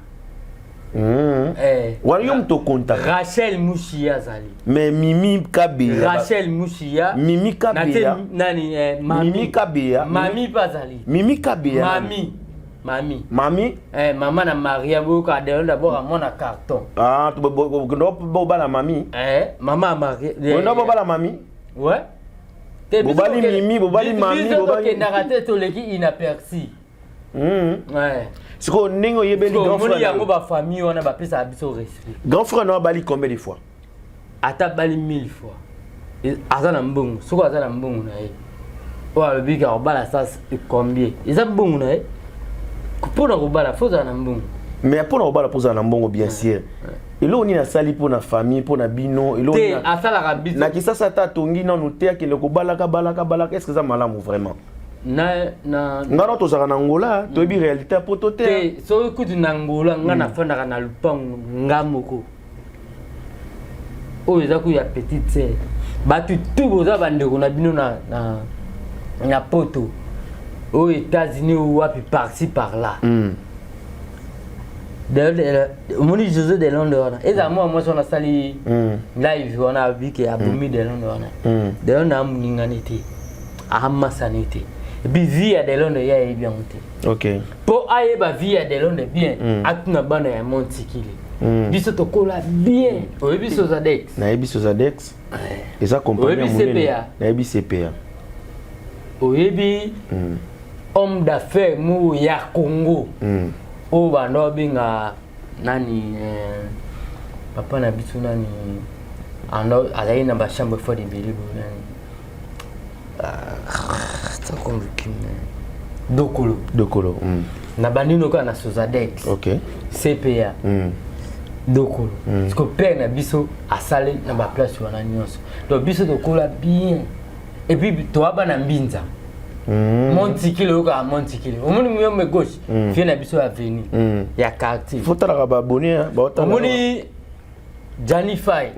D: Wana yo moto okontaka?
C: Rachel Mushia azali.
D: Mais Mimi Kabeya?
C: Rachel Mushia.
D: Mimi Kabeya.
C: Natie nani, mami.
D: Mimi Kabeya.
C: Mami mpe azali.
D: Mimi Kabeya.
C: Mami, mami.
D: Mami.
C: Mama na Maria boyoka de d'abord amona carton.
D: Ah, bokenda bobala mami?
C: Mama ya Maria.
D: Bokenda bobala mami?
C: Ouais. Te, biso
D: Bobali Mimi, bobali mami,
C: biso
D: bobali
C: tokendaka te, toleki inaperçu. Ouais.
D: Sikoyo ndenge oyebeli
C: Sikoyo,
D: grand
C: omoni
D: frère na
C: yango
D: yo.
C: Bafamille wana bapesaka biso respect.
D: Grand frère no abali combien de fois?
C: Ata bali mille fois, aza na mbongo. Soki aza na mbongo na ye oyo alobi kaka kobala, sa combien eza mbongo na ye mpona kobala, fo ozala na mbongo.
D: Mais mpona kobala, mpo ozala na mbongo, bien sûr. Eloko nini asali mpo na famille, mpo na bino? Eloko
C: Te. Asalaka biso.
D: Na Kisasa, ata atongi nanu te, akende kobalaka, balaka, balaka, est ce que eza malamu vraiment?
C: Na
D: Nga na tozalaka na Ngola, toyebi réalité ya poto te.
C: Te, soki kutu na Ngola, nga nafandaka na lupango nga moko oyo eza kutu ya petite sœur. Bato tu boza bandeko na bino na poto oyo, États-Unis oyo, wapi, par-ci par-là. D'ailleurs, omoni José de Londres wana, ezala mwa mwasi wana asali live wana, abike abomi de Londres wana. De Londres amoningani te, amasani te, et puis vie ya de Londres, ye ayebi yango te. Mpo ayeba vie ya de Londres bien, atuna bana ya Montikili. Biso tokola bien. Oyebi Sozadex?
D: Nayebi Sozadex, eza compagnie ya
C: Oyebi
D: monene.
C: CPA?
D: Nayebi CPA.
C: Oyebi homme d'affaires moko ya Congo oyo banda babenga nani, papa na biso nani, ando azali na bachambre froide ebele boye, nani, takonluki, Dokolo.
D: Dokolo.
C: Na bandino kaka na Sozadex, CPA, Dokolo. Parce que père na biso asali na baplace wana nyonso, donc biso tokola bien. Et puis toa bana Mbinza, Montikili. Oyokaka Montikili, omoni Muyombe Gauche, vie na biso ya avenue, ya quartier.
D: Faut talaka baabonné.
C: Omoni Jani Fai,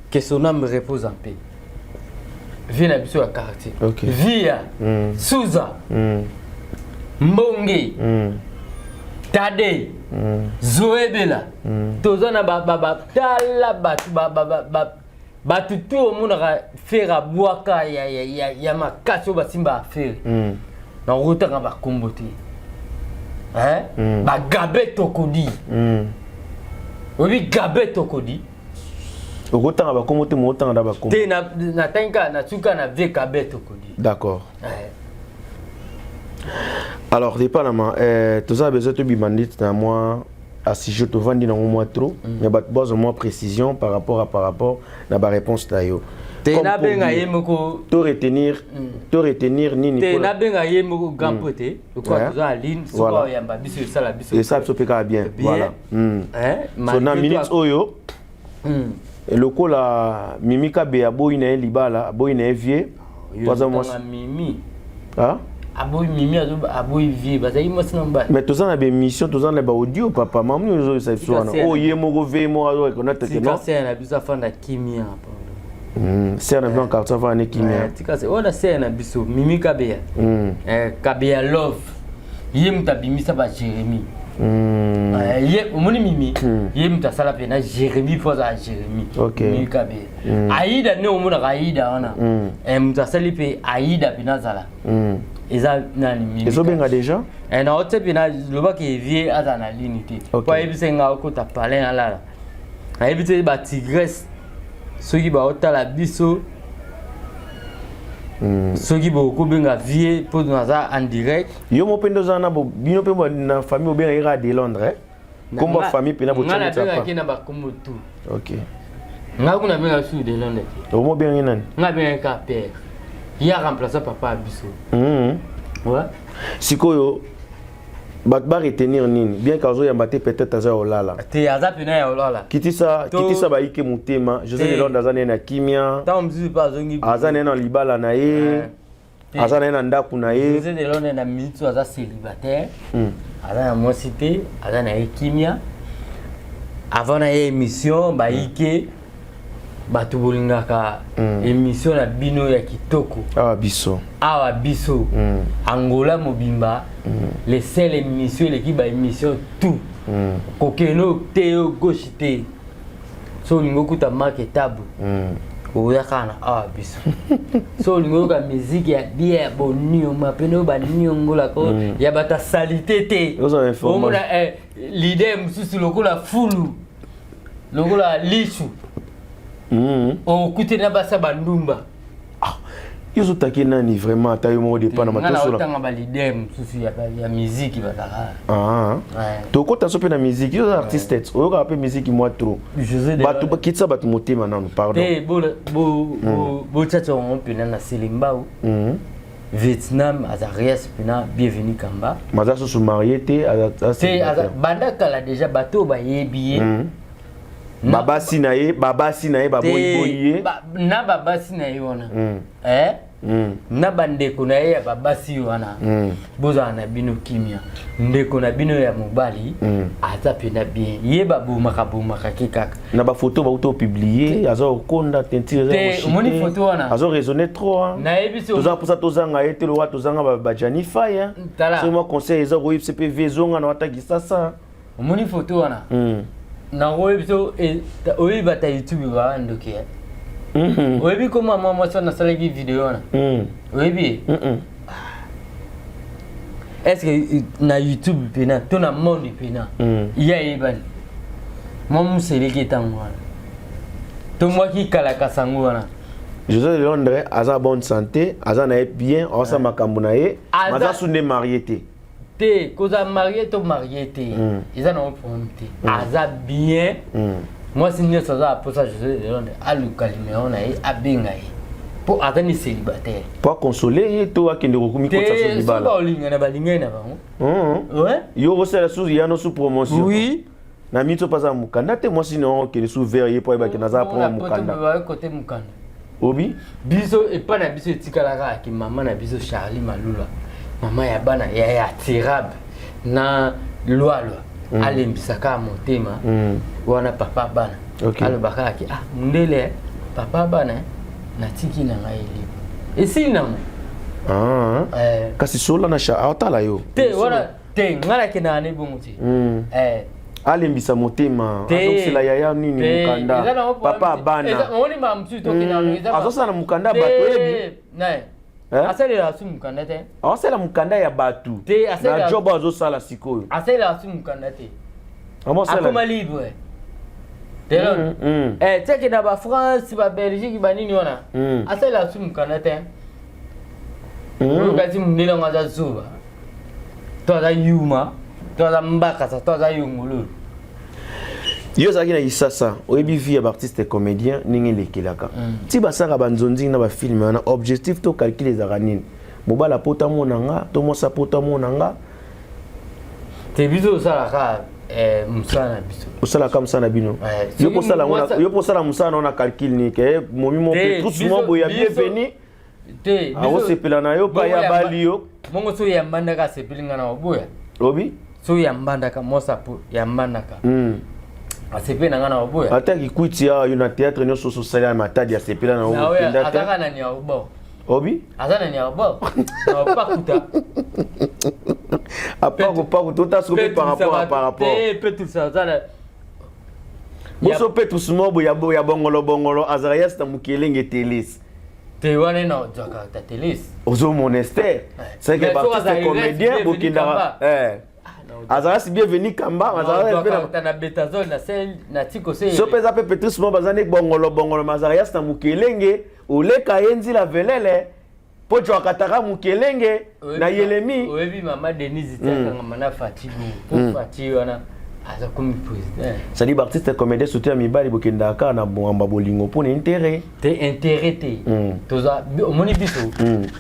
C: que son âme repose en paix, vie na biso ya quartier, via Suza, Mbonge, Tade, Zoebela. Toza na tala bato, bato tu omonaka Ferre abwaka ya makasi oyo basimba affaire, nakotanga bakombo te. Hein? Bagabe Tokodi. Oyebi Gabe Tokodi?
D: Okotanga bakombo te, mootanga na bakombo.
C: Te, natangi kaka, natuka na vie Gabe Tokodi.
D: D'accord.
C: Eh.
D: Alors, dépendamment, toza besoin tobima ndeti na mwa sujet tovandi nango mwa trop, mais bato bazwa mwa précision par rapport na baréponse na yo.
C: Te, nabenga ye moko.
D: To retenir nini?
C: Te, nabenga ye moko grand po te lokola toza na ligne, soki oyamba biso, esala biso.
D: Esala biso mpe kaka bien. Voilà. So na minute oyo, lokola Mimi Kabe aboyi na ye libala, aboyi na ye vie,
C: toza mwasi Mimi aboyi, Mimi aboyi vie, bazali mwasi na mobali.
D: Mais toza na baémission, toza na baaudio, papa mamuni ozoyesa biso wana oyo ye moko ve moko azoreconnaître
C: ke non, na biso afanda kimia.
D: Sœur na biso en quartier afanda ne kimia.
C: Wana sœur na biso Mimi Kabeya, Kabeya Love, ye moto abimisa ba Jérémie. Ye omoni Mimi, ye moto asala mpe na Jérémie mpo azala Jérémie. Mimi Kabeya, Aida nde omonaka Aida wana, moto asali mpe Aida mpe nazala eza nani, Mimi.
D: Ezobenga déjà.
C: Na otie mpe lobaki vie azala na ligne te po ayebisa nga okota palin alala. Nayebi te batigresse soki baotala biso, soki bokobenga vie mpo naza en direct.
D: Yo mo mpe nde oza na bino mpe na famille obengaki kaka de Londres, kombo famille mpena?
C: Nga nabengaki na bakombo tu. Nga kuna abengaki su de Londres
D: te. Omo obengaki nani?
C: Nga abengaki kaka père, ye aremplaça papa ya biso. Ouais.
D: Sikoyo bato baretenir nini? Bien que azoyamba te, peut-être aza ya olala.
C: Te, aza pena ya olala.
D: Kitisa, kitisa bayike motema. José de Londres aza nene na kimia.
C: Ntango mosusu mpe azongi.
D: Aza nene na libala na ye, aza na ye na ndako na ye.
C: José de Londres na minute aza célibataire, aza na mwasi te, aza na ye kimia. Avant na ye émission, bayike bato bolingaka émission na bino ya kitoko.
D: Awa biso.
C: Awa biso, Angola mobimba, le seul émission eleki baémission tout. Kokende oyo te, oyo gauche te, so olingi okuta marke tabu, oya kaka na awa biso. So olingi oyoka musique ya bien, ya bonioma pene oyo baniongolaka ya bato ya salite te,
D: Ozwa information.
C: omona leader mosusu lokola fulu, lokola lisu, okuteli na basa bandumba.
D: Yo ozotaki nani vraiment? Ata yo moko depa na
C: Nga na
D: matosola.
C: otanga baleader mosusu ya musique bazalaka.
D: Ah.
C: Ouais.
D: Tokota so mpe na musique. Yo oza artiste te, oyokaka mpe musique mwa trop.
C: José de
D: Bato bakitisa bato motema nano, pardon.
C: Te, botiatia yango mpena na Selembao. Vietnam Azarias mpena Bienvenu Kamba.
D: Maza susu marié te?
C: Te, banda kala déjà bato bayebi ye.
D: Babasi na ye, babasi na ye baboyiboyi ye.
C: Na babasi na ye wana, eh? Na bandeko na ye ya babasi wana, bozala na bino kimia. Ndeko na bino ya mobali aza mpena bien. Ye babomaka bomaka ke kaka.
D: Na bafoto bauti opublier, aza kokonda, teinture.
C: Te, omoni foto wana?
D: Azo raisonner trop.
C: Nayebi so.
D: Toza mposa tozanga ye te, lowa tozanga bajani fai.
C: Tala.
D: So mwa conseil eza koyebisa mpe vie ezonga na wataki sasa.
C: Omoni foto wana? Nakoyebi so. Oyebi bata YouTube baa ndoki. Oyebi koma mwa mwasi wana asalaki video wana? Oyebi ye? Est ce que na YouTube mpena to na monde mpena ye ayebani? Mwa moseleki ntango wana to mwaki kalakasa yango wana.
D: José de Londres aza bonne santé, aza na ye bien, aosala makambo na ye. Aza su nde marié te?
C: Te, kozala marié to marié te, eza nango problème te. Aza bien. Mwasi nyonso aza aposa José de Londres aluka numero na ye, abenga ye, mpo aza ni célibataire.
D: Po aconsoler ye to akende kokomikotisa so
C: te soki
D: libala?
C: Baolingana, balingani na bango. Ouais.
D: Yo kosala su yano su promotion.
C: Oui.
D: Na mito mpo aza mokanda te, mwasi na okende su vers ye mpo ayebaki naza mpona mokanda.
C: Kote mokanda.
D: Obi.
C: Biso epai na biso etikalaka yaki mama na biso Charlie Malula, mama ya bana ya tirabe na lwalwa, alembisaka motema wana. Papa bana alobaka yaki: "Ah, mundele papa bana, natiki na ngai libre, esili nango."
D: Ah.
C: Eh.
D: Kasi sola na aotala yo.
C: Te, wana te, ngai nakendaka ne bongo te. Eh.
D: Alembisa motema.
C: Te.
D: Azokisela yaya nini?
C: Te, eza
D: Mokanda
C: nango
D: papa
C: problème te.
D: bana.
C: Omoni makambo mosusu tokendaka
D: Azosala na mokanda ya bato, oyebi.
C: Ne.
D: Eh?
C: Asalelaka su mokanda te.
D: Aosala mokanda ya bato.
C: Te,
D: na job oyo azosala sikoyo.
C: Asalelaka su mokanda te.
D: Amosala.
C: Akoma libre telon. Eh, tiake na bafrance, babelgique, banini wana. Asalelaka su mokanda te. Oyo kasi mondele yango aza zuba to aza yuma to aza mbakasa to aza yongololo.
D: Yo ozalaki na Kisasa, oyebi vie ya baartiste comédien ndenge elekelaka. Ti basalaka banzonzingi na bafilme wana, objectif to calcul ezalaka nini? Mobali apota mona nga to mwasi apota mona nga?
C: Te, biso osalaka mosala na biso.
D: Osalaka mosala na bino.
C: Eh,
D: yo
C: soki
D: posala yango yo posala mosala na yo na calcul nini ke momi mo
C: Te,
D: Petrus mo boye ya bienvenu
C: te
D: akosepela na yo pa
C: Bongo
D: ya bali yo.
C: Bongo soki ya mbandaka asepeli nga na oboya?
D: Obi.
C: Soki ya mbandaka mwasi apo ya mbandaka asepeli na nga na oboya?
D: Ata kikwiti awa, yo na théâtre nyonso ososali ya Matadi, asepela na yo?
C: Na oyo
D: okenda te.
C: Azaka na niaobo.
D: Obi.
C: Aza na niaobo na opakuta.
D: Apart kopaku tota siko mpe par rapport à par rapport.
C: Te, Petrus aza na
D: Boso Petrus mo boye ya bongolo bongolo, Azarias na mokelenge telesi.
C: Te, wana na ozwaka ta telesi.
D: Ozomona Ester, c'est que
C: Mais soki
D: baartiste
C: azali
D: comédien
C: Bienvenu
D: bokendaka.
C: Kamba.
D: Eh, Azarias Bienvenu Kamba Azarias mpe
C: ozwaka na betazol na sel na tiko se.
D: So mpe eza mpe Petrus mo baza nde bongolo bongolo, ma Azarias na mokelenge oleka ye nzila velele mpo jwakataka mokelenge na Yelemi.
C: Oyebi mama Denise ti akangama na Fati bongo po Fati wana aza komi président.
D: C'est-à-dire baartiste comédien, surtout ya mibali, bokendaka kaka na mwamba bolingo mpo na intérêt?
C: Te, intérêt te. Toza omoni biso,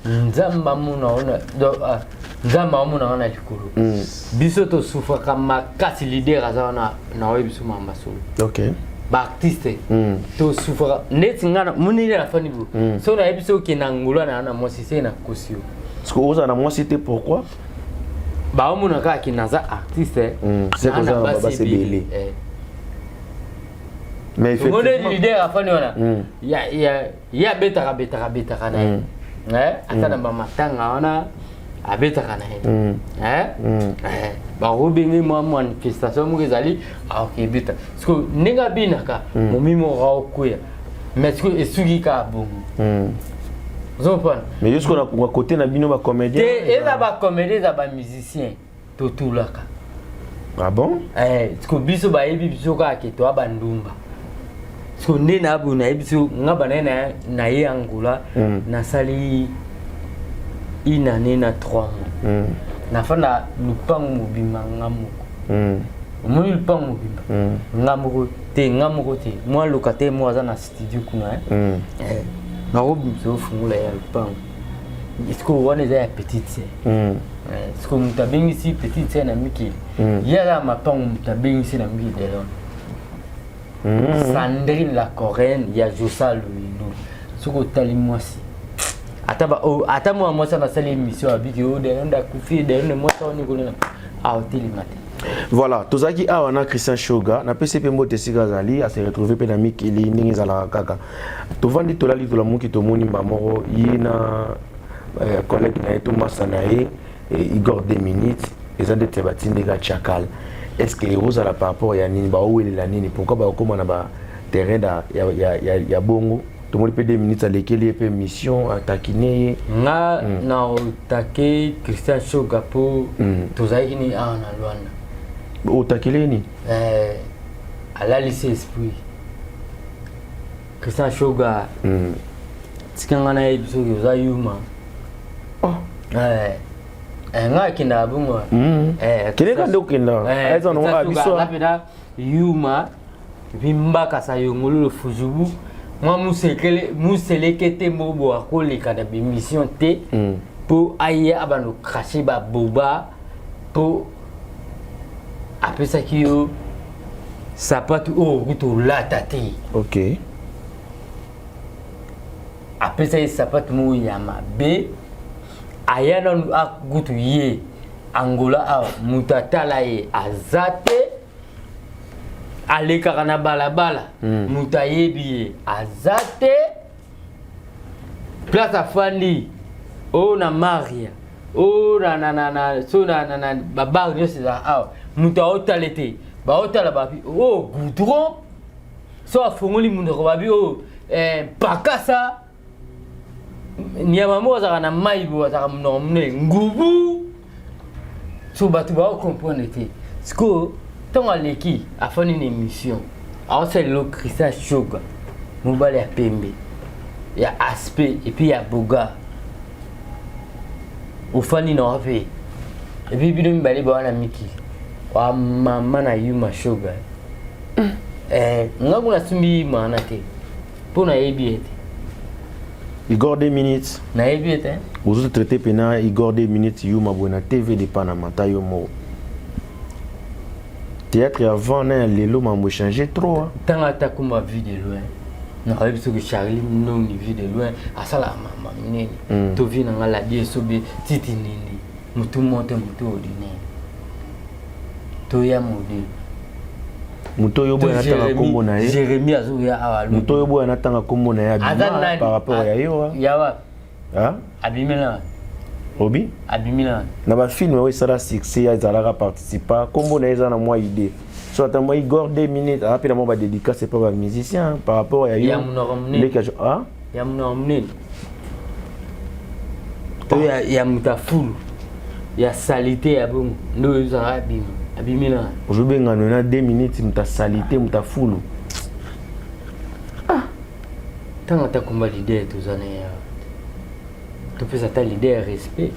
C: Nzambe amona ona donc, ah, Nzambe amonaka na likolo. Biso tosufraka makasi. Leader aza wana na oyebi biso mamba solo. Baartiste tosufraka neti nga moni nde nafandi bo so nayebi so okende Angola na mwasi se nakosi yo.
D: Parce que ozala na mwasi te, pourquoi?
C: Baomona kaka ke naza artiste.
D: C'est
C: naa
D: koza na babasi ebele.
C: Eh.
D: Mais
C: omoni
D: effectivement
C: leader afandi wana, ye abetaka betaka betaka na ye. Eh, ata na bamatanga wana abetaka na ye. Eh? Eh, bakobenge mwa manifestation moko ezali, akokebeta. Parce ndenge abinaka, momi moko aokweya, mais sikoyo esuki kaka bongo. Ozomopana.
D: Mais yo sikoyo na côté na bino bacomédien?
C: Te, eza bacomédien, eza bamusicien, totulaka.
D: Ah bon?
C: Eh, siko biso bayebi biso kaka ke toya bandumba. Siko nde na boye nayebi biso nga banaye na ye Angola. Nasali une année na 3 mois. Nafanda lupango mobimba nga moko. Omoni lupango mobimba nga moko te, nga moko te, mwa locataire moko aza na studio kuna, eh. Eh, nakobimisa ofungola ya lupango. Sikoyo wana eza ya petite sœur. Sikoyo moto abengisi petite sœur na mikili, ye aza mapango, moto abengisi na mikili de Londres. Sandrine la Coréenne ya Josa Luindu, soki otali mwasi, ata ba oh, ata mwa mwasi wana asali émission, abiki oyo de Londres akufi, de Londres mwasi wana nikolena aotelema te.
D: Voilà, tozalaki awa na Christian Shoga. Napesi mpe mbote esika azali, ase retrouve mpe na mikili ndenge ezalaka kaka. Tovandi, tolali, tolamuki, tomoni mba moko ye na collègue na ye to masa na ye Igor 2 minutes, eza ndeti ya batindika chakal. Est ce que ekozala par rapport ya nini? Baowelela nini? Pourquoi bakokóma na baterrain ya bongo? Tomoni mpe 2 minutes alekeli ye mpe mission, atakine ye.
C: Nga na otake Christian Shoga mpo tozalaki ni awa na Lwanda.
D: Otakele ye nini?
C: Alalisi esprit. Christian Shoga, tika nga nayebi soki oza yuma.
D: Oh.
C: Nga akendaka bongo.
D: Kende ka nde okenda. Eza nango biso.
C: Aza mpena yuma epi mbakasa yongololo fuzubu mwa musekele museleke te moko boye akoleka na bémission te mpo aye abanda cracher baboba mpo apesaki yo sapatu oyo okuti olata te. Apesa ye sapatu moko ya mabe. Aya nanu akutu ye Angola awa, moto atala ye aza te. Alekaka na balabala, moto ayebi ye aza te. Place afandi oyo na Maria oyo na so na babar nyonso ezala awa, moto aotala te. Baotala babi oyo goudron, so afongoli monoko, babi oyo pakasa nyama moko azalaka na mai boye, azalaka monoko monene, ngubu. So bato baocomprendre te. Sikoyo ntango aleki, afandi na émission, aosala lelo Christian Shoga, mobali ya pembe ya aspect et puis ya boga, ofandi na wa mpe et puis bino mibale bawa na mikili wa mama na yuma Shoga. Nga kuna asimbi mana te mpo nayebi ye te.
D: Igor 2 minutes.
C: Nayebi ye te.
D: Ozotraite mpena Igor 2 minutes yuma boye na TV de Panama. Ta yo moko, théâtre avant na ya lelo, mambo échange trop, hein.
C: Ntango ata komba Vue de Loin, nayebi soki Charlie Nongi Vue de Loin asalaka mama minene. To vie na nga ladi esobe titi nini, motu mote, motu ordinaire, toya modele.
D: Moto oyo boya natanga nkombo na ye.
C: Jérémi azoya awa.
D: Moto oyo boya natanga nkombo na ye
C: aza
D: abima
C: nani?
D: Par rapport ya yo.
C: Yawa.
D: Ah?
C: Abimela wapi?
D: Obi.
C: Abimela wapi?
D: Na bafilme oyo esala succès, azalaka participant, nkombo na ye eza na mwa idée. So ata mwa Igor 2 minutes aza mpe na mwa badédicace epa bamusicien par rapport ya yo.
C: Ya monoko monene.
D: Leki ya ah?
C: Ya monoko monene to ya moto afulu ya salite ya bongo nde oyo ezalaka abima, abimela wapi?
D: Ozobengano na 2 minutes moto asalite, moto afulu.
C: Ntango ata komba leader, toza na ye awa, topesa ata leader respect.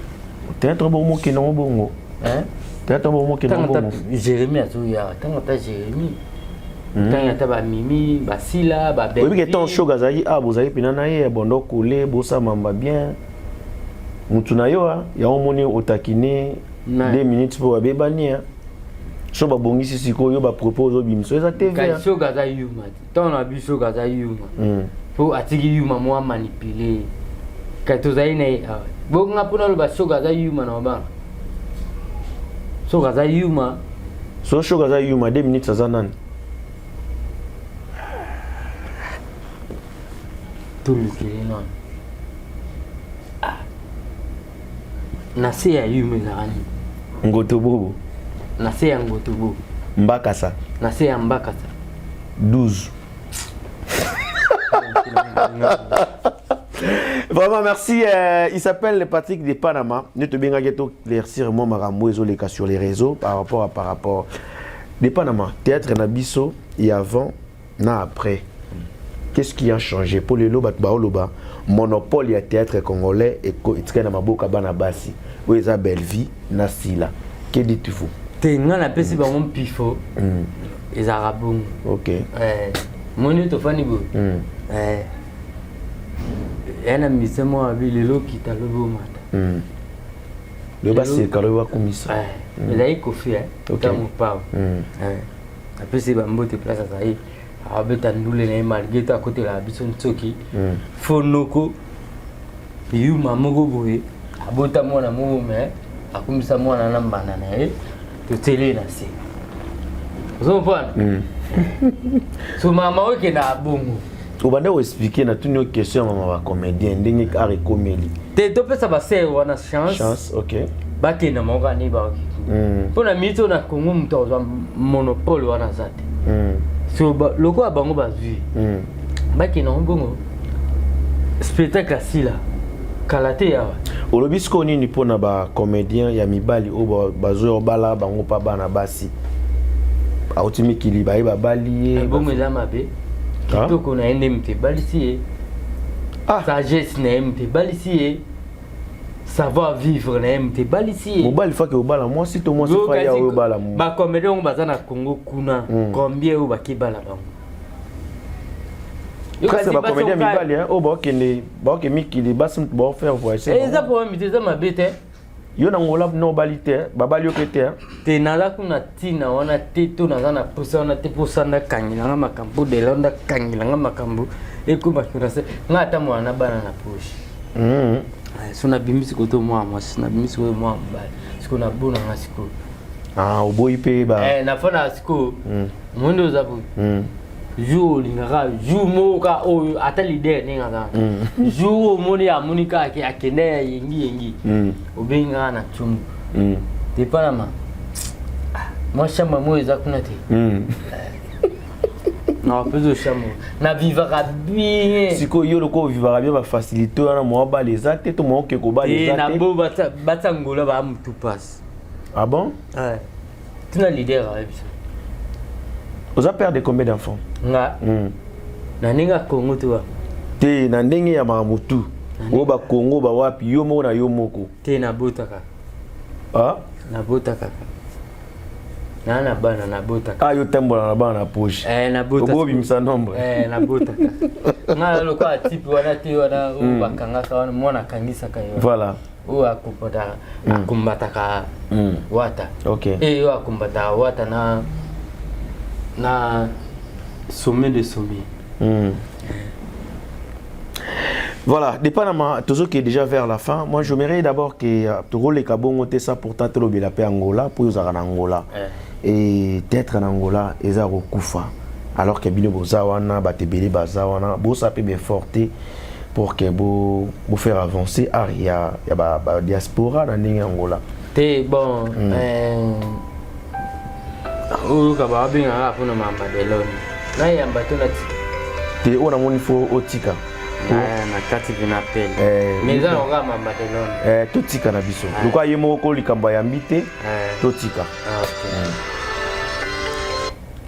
D: Théâtre bomokende yango bongo.
C: Hein?
D: Théâtre bomokende
C: ntango
D: yango
C: ata
D: bongo.
C: Jérémi azoya, ntango ata Jérémi, ntango ata bamimi basila.
D: Oyebi ke ntango Shoga azalaki awa, bozalaki mpena na ye bondo kole bosamamba bien mutu na yo a yango omoni otakine
C: Na.
D: 2 minutes mpo babebani a so babongisi sikoyo bapropos ozobimisa eza TV.
C: Kasi Shoga aza yuma te. Ntango na biso Shoga aza yuma mpo atiki yuma mwa manipule. Kasi tozali na ye awa bonga mpona aloba Shoga aza yuma na mabanga, Shoga aza yuma.
D: So Shoga aza yuma, 2 minutes aza nani?
C: Tolukele nano. Ah. Na se ya yuma ezalaka nini?
D: Ngoto bobo.
C: Na se ya ngotobo?
D: Mbakasa.
C: Na se ya mbakasa?
D: 12. Vraiment, merci. Il s'appelle Patrick de Panama. Nous te bien éclaircir moi makambo ezoleka sur les réseaux par rapport de Panama. Théâtre na biso et avant na après. Qu'est-ce qui a changé pour les loba baoloba monopole ya théâtre congolais et etikali na maboka bana basi oyo eza Bellevie na Sila? Que dites-vous?
C: Te, nga napesi bango mpifo, ezalaka bongo. Moni tofandi boye. Ya na mise moko abi lelo okita, lobi omata.
D: Lobi baseka, lobi bakumisa.
C: Ezali Kofi ntango pao apesi bambote place azali, abeta ndule na ye malgré to akotelaka biso nsoki fo noko yuma moko boye, abota mwana moko me akumisa mwana na mbanda na ye, totieli ye na se, ozomopwana. So mama oyo ekendaka bongo.
D: Obanda koexpliquer, natuni yo question ya mama bacomédien, ndenge art ekomeli.
C: Te, topesa basere wana chance.
D: Chance, ok.
C: Bakenda moko kaka ndenge bakoki. Mpo na miniti oyo na Congo, moto akozwa monopole wana aza te. So lokola bango bazwi, bakenda ngo bongo, spectacle asila kala te awa.
D: Olobi sikoyo nini mpona bacomédien ya mibali oyo bazoya obala bango mpa bana basi auti mikili, baye babali ye?
C: Bongo eza mabe. Kitoko na ye nde moto ebalisi ye, sagesse na ye moto ebalisi ye, savoir vivre na ye moto ebalisi ye.
D: Mobali faki obala mwasi to mwasi fa ya oyo obala?
C: Bacomédien oyo baza na Congo kuna, combien oyo bakebala bango?
D: Presque bacomédien mibali oyo baokende, baoke mikili, basi moto baofaire voyage.
C: Eza problème te, eza mabe te.
D: Yo na Ngola no obali te, babali yo mpe te?
C: Te, naza kuna ntina wana te, to naza na posa wana te. Mposa ndakangelanga makambo dela, ndakangelanga makambo ekomaki na se nga ata mwana na bana na poche. So nabimisi koto mwana mwasi, nabimisi koto mwana mobali, sikoyo nabonanga sikoyo.
D: Ah, oboyi mpe ba
C: Nafanda sikoyo mondo oza boye, jour olingaka, jour moko kaka oyo ata leader ndenge aza, jour omoni amoni kaka akende ya yengi yengi, obengi kaka na ntsumbu depanama mwa chambre moko eza kuna te, na bapesa chambre, na vivaka bien.
D: Sikoyo yo lokola ovivaka bien, bafacilité wana, mwa bala eza te to mwa oke kobala eza
C: te? Na bo batya Ngola baa mutu pasi.
D: Ah bon?
C: Tina leader ayebi biso.
D: Oza père de combien d'enfants?
C: Nga na ndenge ya Congo to wa?
D: Te, na ndenge ya makambo tu oyo, bakongo bawapi, yo moko na yo moko.
C: Te, nabotaka.
D: Ah?
C: Nabota kaka, naa na bana, nabotaka.
D: Ah, yo tambola na bana na poche?
C: Eh, nabota.
D: Obobimisa nombre?
C: Eh, nabotaka. Nga lokola type wana te, wana oyo bakangaka wana, mwana akangisaka ye.
D: Voilà.
C: Oyo akombataka, akombataka wata. E oyo akombataka wata na sommet de sommet.
D: Voilà, dépendamment, toujours qui est déjà vers la fin, moi j'aimerais d'abord que toleka bongo te ça pourtant tolobela pe Angola pour ozala na Angola. Et être en Angola eza kokufa. Alors que bino boza wana, bato ebele baza wana, bosa pe effort te pour que bo bo faire avancer art ya ba diaspora na ndenge Angola.
C: Te, bon, oyoka babengaka mpona mamba delone, nayamba to natika?
D: Te, oyo namoni fo otika.
C: Na kati mpe na pele, mais eza na kaka mamba delone.
D: Totika na biso lokola ye moko ko likambo ayambi te, totika.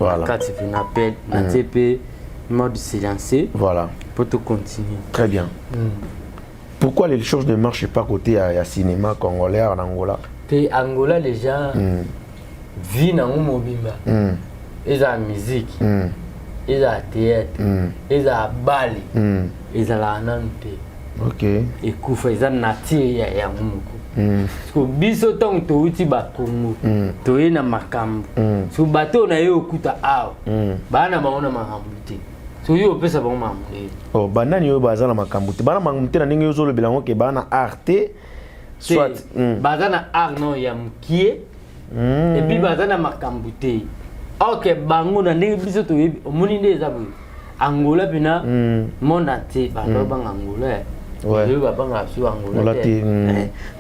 D: Voilà.
C: Kati mpe na pele, natie mpe mode silencieux.
D: Voilà.
C: Po tocontinue.
D: Très bien. Pourquoi les choses ne marchent pas côté ya cinéma congolais en Angola?
C: Te, Angola déjà vie nango mobimba ezala musique, ezala théâtre, ezala bale, ezalaka nanu te. Ekufa, eza nature ya yango moko. Parce que biso ntango touti Bakongo, toye na makambo. So bato oyo na ye okuta awa, baa na bango na makambo te. So yo opesa bango makambo ndenge?
D: Oh, banani oyo baza na makambo te? Bana makambo te na ndenge ozolobela yango ke baa na art te, soit
C: Baza na art no ya mokie, et puis baza na makambo te. Ok, bango na ndenge biso toyebi, omoni nde eza boye. Angola mpena, monde entier bato babanga Angola. Lelo babanga biso Angola te.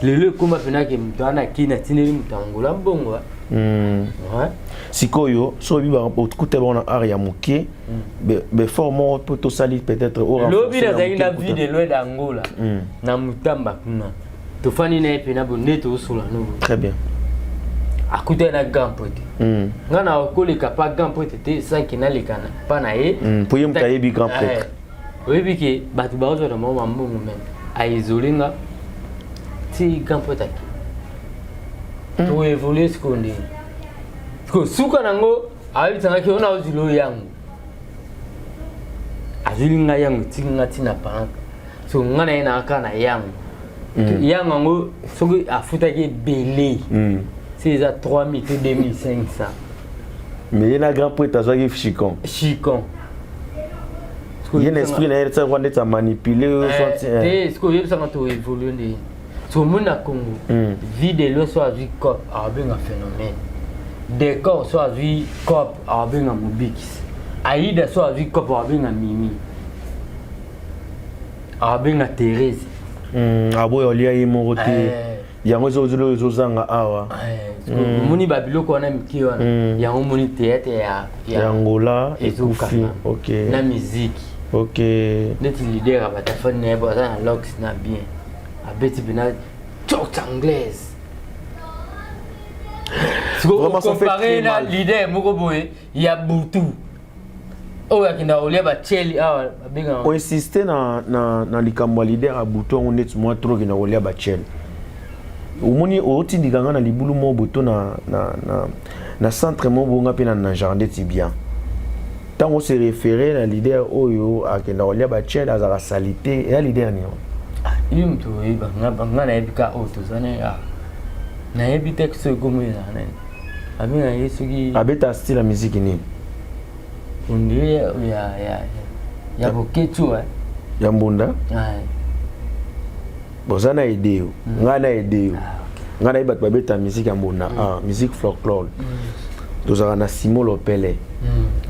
C: Lelo ekóma mpena ke moto wana akini, atindeli moto Angola mbongo.
D: Sikoyo so oyebi okuta bango na art ya moke, befort moko mpo tosali peut-être.
C: Lobi nazalaki na Vie de Loin d'Angola na Mutamba kuna, tofandi na ye mpena bo nde tozosola no.
D: Très bien.
C: Akutani na grand prêtre. Nga na koleka pa grand prêtre te sanki naleka mpa na ye.
D: Po ye moto ayebi grand prêtre.
C: Oyebi ke bato bazwa na bango bambongo, me aisole nga ti grand prêtre ake. Toévolue sikoyo ndenge sikoyo suka nango, ayebisangaki ona ozwili oyo yango, azwili ngai yango, etiki nga ntina panaka. So nga na ye na kaka na yango. Yango yango soki afutaki ebele, si eza 3000 to 2500.
D: Mais ye na grand prêtre azwaki chicon.
C: Chicon.
D: Ye na esprit na ye tia ndeti amanipule.
C: Te, sikoyo oyebisanga to évolue nde soki omoni na Congo, Vue de Loin so azwi cop, awabenga Phénomène Décor, so azwi cop, awabenga Mobikisi. Aida so azwi cop, awabenga Mimi, awabenga Thérèse.
D: Aboya olia ye moko te. Yango ezozolo ezozanga awa.
C: Omoni babiloko wana mike wana, yango omoni théâtre ya
D: ya Angola ekufi.
C: Ezokanga na musique. Neti leader ya batafani na ye bo aza na lox na bien, abeti mpena church anglaise.
D: Vraiment, ça fait
C: compare
D: très
C: na
D: mal.
C: leader moko boye ya butu oyo akendaka kolia batieli awa, babengaka.
D: Oinsiste na likambo ya leader ya butu yango, neti mwa trop okenda kolia batiele. Omoni, otindika nga na libulu moko boye to na centre moko bonga mpe na genre ndeti bien. Ntango ose référé na leader oyo akenda kolia batiele, azalaka salité, eya leader nini?
C: Yo moto oyeba, nga nayebi ka oyo toza na ye awa. Nayebi te soki ekomo ezala nani, abenga ye soki.
D: Abeta style ya musique nini?
C: Ondire ya Boketshu.
D: Ya mbunda. Boza na aide yo, ngai na aide yo. Ngai nayebi bato babeta musique ya mbunda, ah, musique folklore. Tozalaka na Simon Lopele.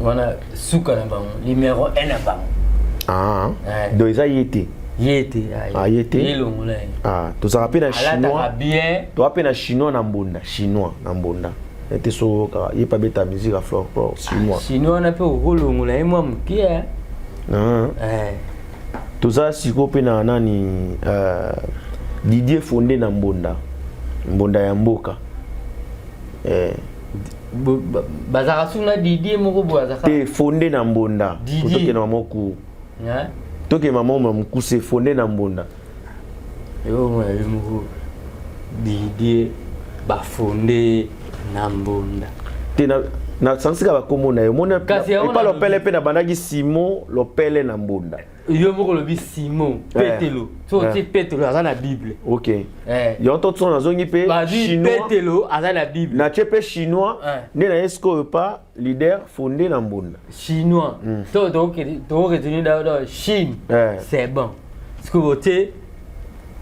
C: Wana suka na bango, numéro 1 na bango.
D: Ah, donc eza ye te?
C: Ye te.
D: Ah, ye te.
C: Ye longola ye.
D: Ah, tozalaka mpe na Chinois.
C: Bien.
D: Toza mpe na Chinois na mbunda, Chinois na mbunda ete so kaka ye mpe abeta musique ya folklore, Chinois.
C: Chinois wana mpe okolongola ye mwa moke.
D: Toza sikoyo mpe na nani, Didier Fonde na mbunda, mbunda ya mboka.
C: Bazalaka su na Didier moko boye azalaka.
D: Te, Fonde na mbunda. Tokende mama cour, tokende mama na mokuse, Fonde na mbunda.
C: Yo ye moko Didier bafonde na mbunda.
D: Te, nasangisika bakombo na ye. Omoni, epa Lopele mpe nabandaki Simon Lopele na mbunda.
C: Yo moko olobi Simon Petelo, so otie Petelo aza na Bible.
D: Ok, yango to tso nazongi mpe.
C: Chinois Petelo aza na Bible.
D: Natie mpe Chinois nde na ye sikoyo pa leader Fondé na mbunda.
C: Chinois to tokoretenir da Chine, c'est bon. Sikoyo otie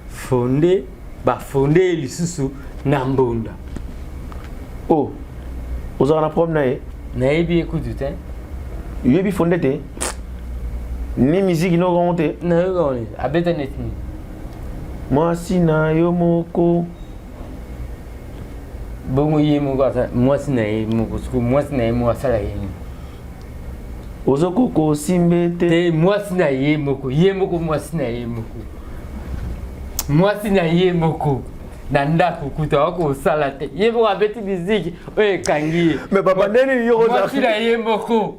C: Fonde, bafonde ye lisusu na mbunda.
D: Oh, ozalaka na problème na ye?
C: Nayebi ye kutu te.
D: Oyebi Fonde te, ni musique nokango te?
C: Nayoka abeta neti nini?
D: Mwasi na yo moko.
C: Bongo ye moko mwasi na ye moko, siko mwasi na ye moko asala ye nini?
D: Ozokoka osimbe te.
C: Te, mwasi na ye moko, ye moko mwasi na ye moko, mwasi na ye moko na ndako kutu akosala te. Ye moko abeti miziki oyo ekangi ye.
D: Mais papa, ndeni yo?
C: Mwasi na ye moko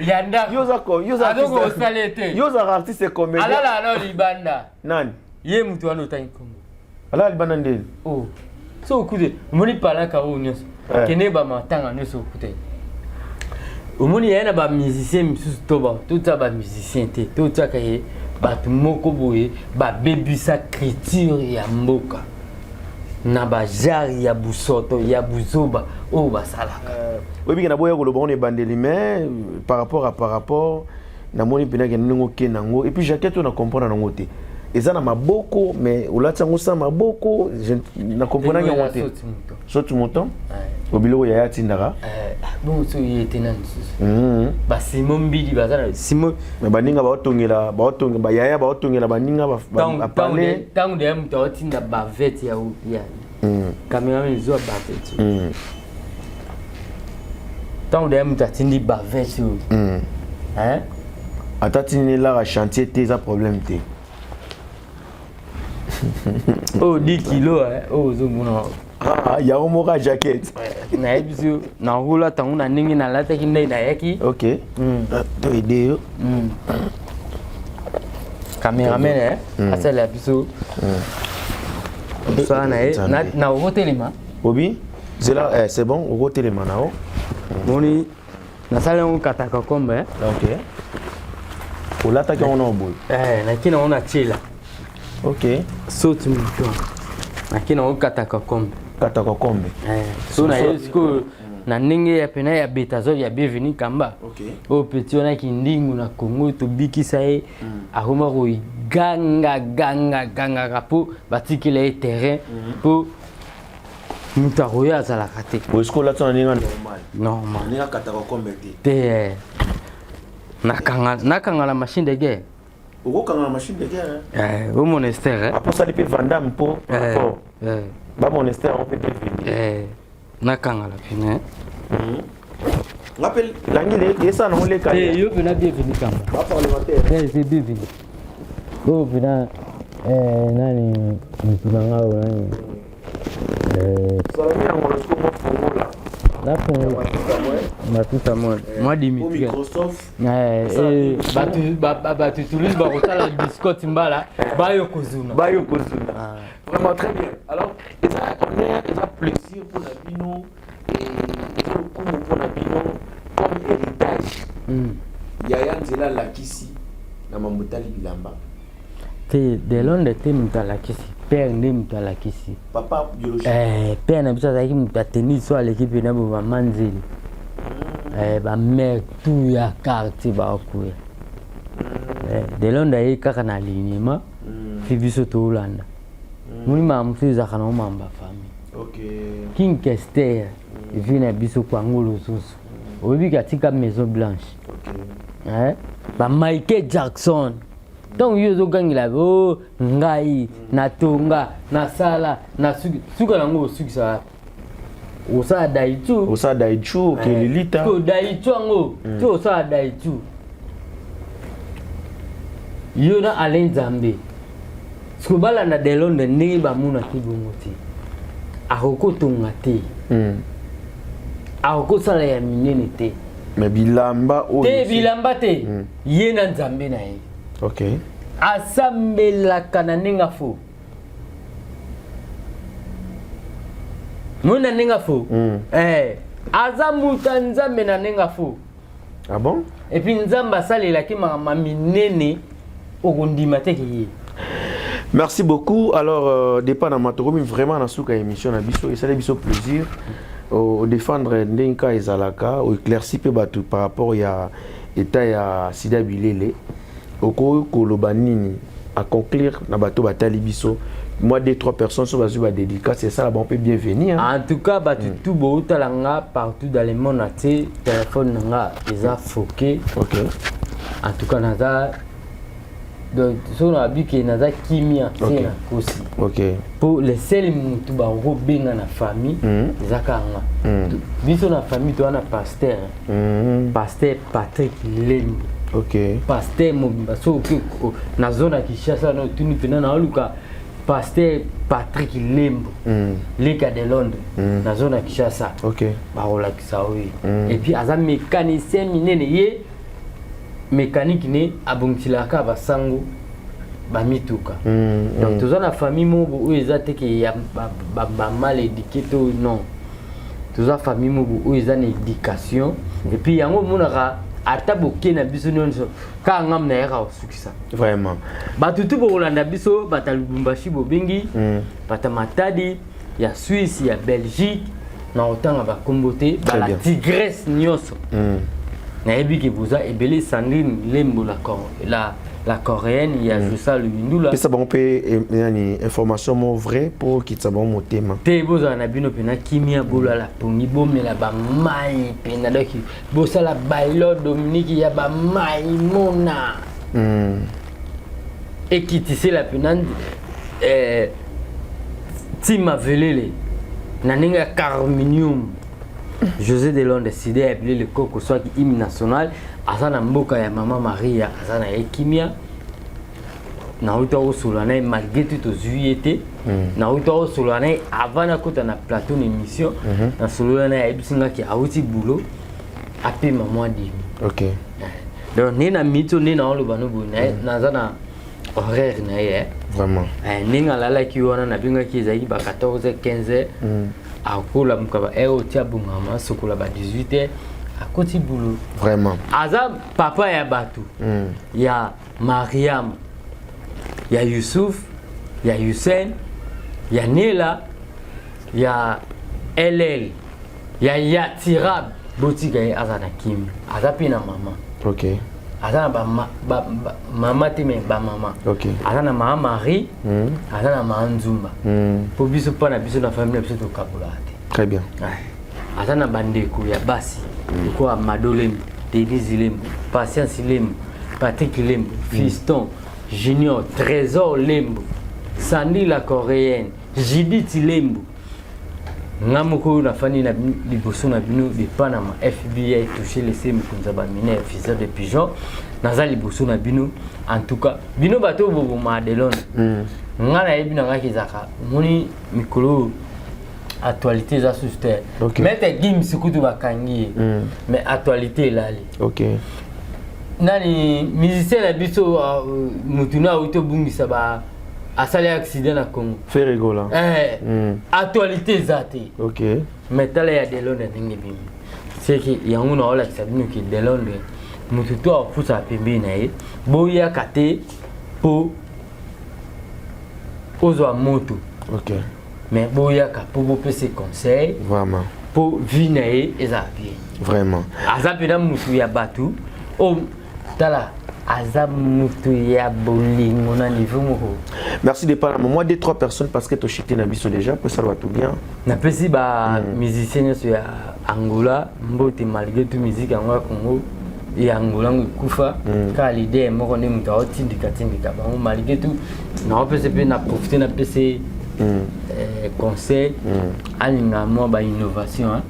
C: ya ndako azokosala te.
D: Yo ozalaka artiste comédien.
C: Alala na libanda.
D: Nani?
C: Ye moto wana otangi kombo.
D: Alala libanda ndeni?
C: Oh, so okute omoni palaka oyo nyonso, kende bamatanga nyonso okute, omoni yaye na bamusicien misusu to totia bamusicien te, totiaka ye bato moko boye babebisa culture ya mboka na bajare ya busoto ya buzoba oyo basalaka.
D: Oyebiki na boya koloba ngo na ebandeli, mais par rapport namoni mpena kende ndenge okende yango. Et puis jaquette oyo, na comprendre yango te, eza na maboko mais olati yango sans maboko. Na comprendre yango te, saute mouton obiloko yaya atindaka.
C: Bongo so ye te na lisusu basimo mbili baza na simo.
D: Mais baninga baotongela, baotongela bayaya, baotongela baninga.
C: Bapale ntango deya moto aotinda bavete ya cameraman, ezwa bavete. Ntango deya moto atindi bavete oyo.
D: Ata tindi elaka chantier te, eza problème te.
C: Oyo 10 kilo oyo ozomona.
D: Yango moko ya jaquette.
C: Nayebi so nakolata yango na ndenge nalataki ndenge nayaki.
D: Ok, to aide yo.
C: Cameraman asalela biso mosala na ye na okotelema.
D: Obi zela, c'est bon, okotelema na yo.
C: Moni nasali yango kataka kombe.
D: Ok, olataki yango na oboye?
C: Naki nango na tiela.
D: Ok.
C: Saute mouton. Nake na okata kokombe.
D: Kata kokombe.
C: Eh, so na ye sikoyo na ndenge ya pena ya betazol ya bienvenu kamba.
D: Okay.
C: Oyo petit wana kindingu na Congo tobikisa ye akoma koganga ganga gangaka mpo batikela ye terrain mpo moto akoya azalaka te.
D: Boye sikoyo olati na ndenge normal.
C: Normal.
D: Ndenge akata kokombe te.
C: Te eh, nakanga nakanga na machine de guerre.
D: Okokanga na machine de guerre.
C: Eh, au monastère. Eh.
D: Aposali mpe Vandame mpo
C: Eh,
D: rapport.
C: eh,
D: Ba monastère yango mpe bienvenu.
C: eh, nakangala pene.
D: Nga mpe langi esala nango leka.
C: Te yo pena bienvenu kamba.
D: Ba parlementaire.
C: Eh, c'est bienvenu. Oyo pena eh, nani mutu na nga oyo nani eh,
D: Salami yango na sikoyo mwa fongola.
C: nafongola matuta mwa mwa
D: Po
C: Dimitri.
D: Microsoft.
C: Eh, eh, bato bato Toulouse bakosala biscotte mbala bayo kozuna.
D: Bayo kozuna. Vraiment très bien. Alors, eza honneur, eza plaisir pour na bino et eza lokumu pour na bino comme héritage. Yaya nzela alakisi na mambo etali bilamba.
C: Te de Londres te moto alakisi père nde moto alakisi.
D: Papa biologique.
C: Eh, père na biso azalaki moto ateni so aleki mpena bo mama nzeli. Eh, bamare tout ya quartier bakoya. Eh, de Londres aye kaka na alignement fi biso toolanda. Moni makambo mosusu ezalaka nango makambo ya famille.
D: Ok.
C: King Kester vi na biso kwango losusu. Oyebi katika Maison Blanche.
D: Ok.
C: Eh? Ba Michael Jackson. Ntango yo ozogangela o ngai natonga nasala nasuki suka nango osukisa wapi? Osala daitu.
D: Osala daichu, ok, Lilita.
C: Ko daitu yango, to osala daitu. Yo na Alain Nzambe. Siko balanda de Londres ndenge bamonaki bongo te. Akokotonga te. Akokosala ya minene te.
D: Mais bilamba oyo.
C: Te bilamba te. Ye na Nzambe na ye.
D: Ok.
C: Asambelaka na ndenge afo. Moi na ndenge afo. Eh, aza moto ya Nzambe na ndenge afo.
D: Ah bon?
C: Et puis Nzambe asalelaki makambo minene okondima te ke ye.
D: Merci beaucoup. Alors, dépendamment, tokomi vraiment na suka émission na biso, esali biso plaisir au défendre ndenge ezalaka, au éclaircir pe bato par rapport ya état ya sida bilele. Okoki koloba nini à conclure na bato batali biso. Moi, deux, trois personnes sont bazwi ba dédicace, et ça, bon, on peut bienvenir.
C: En tout cas, bato tout boutala nga partout dans le monde entier, téléphone nga eza foqué.
D: Ok.
C: En tout cas, naza donc so na biki naza kimia
D: Ok.
C: c'est na kosi.
D: Ok.
C: Pour les seuls mutu ba benga na famille, eza kanga. Biso na famille to na pasteur. Pasteur Patrick Lembo.
D: Ok.
C: Pasteur mobimba so oke na zone ya Kinshasa na otuni mpena na oluka Pasteur Patrick Lembo. Leka de Londres na zone ya Kinshasa.
D: Ok.
C: Bakolakisa oyo. Et puis aza mécanicien minene ye mécanique ne abongiselaka basango bamituka. Donc toza na famille moko oyo eza te ke ya ba mal éduqué to non. Toza famille moko oyo eza na éducation et puis yango omonaka ata boke na biso nyonso kaka ngambo na yaka kosukisa.
D: Vraiment.
C: Bato tu bokolanda biso bata Lubumbashi bobengi, bata Matadi ya Suisse ya Belgique na otanga bakombo te
D: Très
C: bala
D: bien.
C: tigresse nyonso. Nayebi ke boza ebele Sandrine Lembo la coréenne ya Josa Luyindula.
D: Pesa bango mpe nani information mo vrai po okitisa bango motema.
C: Te bozala na bino mpena kimia bolala pongi bomela bamai mpena donc bosala bailo Dominique ya bamai mona. Ekitisela mpena eh, ntima velele na ndenge ya carminium. José de Londres Sida ya bilele koko swaki hymne national aza na mboka ya mama Maria aza na ye kimia. Nauta kosolola na ye malgré tout tozwi ye te. Nauta kosolola na ye avant nakota na plateau na émission. Nasolola na ye ayebisi nga ke awuti boulot apema mwa dimi.
D: Ok.
C: Donc nde na mito nde naoloba no boye na ye naza na horaire na ye.
D: Vraiment.
C: Eh, ndenge alalaki wana nabengaki ezalaki ba 14h 15h. Akolamuka ba heure otia bongama asokola ba 18h akoti boulot.
D: Vraiment.
C: Aza papa ya bato. Ya Mariam, ya Youssouf, Ya Hussein, ya Nela, ya LL, ya Yatirab, botika ye aza na kimia. Aza mpe na mama. Aza na ba, ba, ba, mama te, me bamama. Aza na mama Marie, aza na mama Nzumba. Mpo biso, mpa na biso, na famille na biso, tokabolaka te.
D: Très bien.
C: Aza na bandeko ya basi lokola Mado Lembo, Denise Lembo, Patience Lembo, Patrick Lembo, Fiston Junior, Trésor Lembo, Sandi la Coréenne, Judith Lembo. Nga moko oyo nafandi na liboso na bino de Panama, FBI touché lese, mokonzi ya baminere, faiseur de pigeon, naza liboso na bino. En tout cas, bino bato oyo boboma Adelone, nga nayebi na ngaki ezalaka, omoni mikolo oyo actualité eza susu te. Maître Gims kutu bakangi ye, mais actualité elali. Nani musicien na biso, mutu na auti obungisa ba, asali accident na Congo?
D: Ferre Gola.
C: Eh, actualité eza te. Mais tala ya Delondre ndenge bimi, seke yango na olakisa bino ke Delondre, motu to akopusaka pembeni na ye, boyaka te mpo ozwa moto, mais boyaka mpo bopesa conseil, mpo vie na ye ezala bien. Aza mpena motu ya bato oyo, tala, aza motu ya bolingo na niveau moko.
D: Merci de parler. Moi, deux, trois personnes parce que tu chuté na biso déjà, pour ça va tout bien.
C: Napesi bamusicien nyonso ya Angola mbote. Malgré tout, musique yango ya Congo, ya Angola ngo ekufa kaka leader moko nde moto aotindika tindika bango. Malgré tout, naopesa mpe na profite, napesa conseil, alinga mwa bainnovation, hein.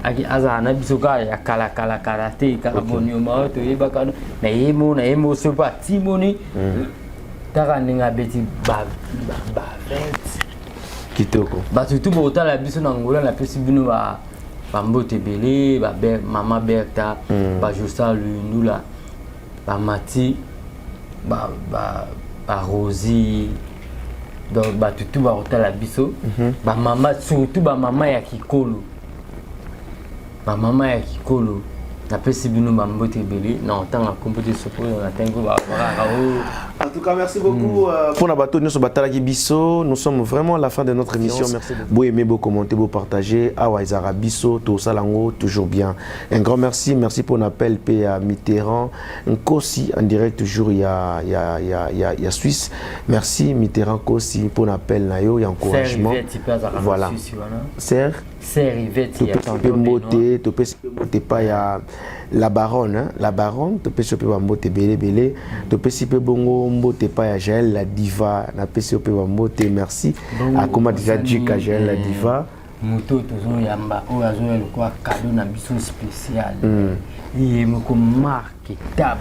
C: Aki azala na biso kaka ya kala kala kala te, kaka bonioma oyo toyebaka, na ye mo na ye mo so mpo atimoni kaka ndenge abeti ba 20.
D: Kitoko.
C: Bato tu bokotala biso na Angola, napesi bino bambote ebele, mama Berta, bajosa Luyindula, bamati, barosi, donc bato tu bakotala biso, bamama, surtout bamama ya kikolo, bamama ya kikolo, napesi bino bambote ebele. Na otanga kombo te, soki oyo natangi bakaka oyo.
D: En tout cas, merci beaucoup. Pour la bateau, nous sommes batalaki biso. Nous sommes vraiment à la fin de notre émission. Merci beaucoup. Bo aimer, bo commenter, bo partager. Awa ezara biso, to salango, toujours bien. Un grand merci. Merci pour l'appel P à Mitterrand. Nkosi, en direct toujours, il y a, il y a Suisse. Merci Mitterrand Nkosi pour l'appel na yo, il y a encouragement. Voilà. Serre.
C: Serre.
D: Topesi mpe mbote, topesi mpe mbote epai ya la baronne, hein? La baronne, topesi mpe bambote ebele ebele. Topesi mpe bongo mbote epai ya Jael la Diva, napesi yo mpe bambote, merci. Akoma déjà jika Jael la Diva.
C: Moto oyo tozoyamba, oyo azoya lokola cadeau na biso spécial, ye moko Mark Tabu.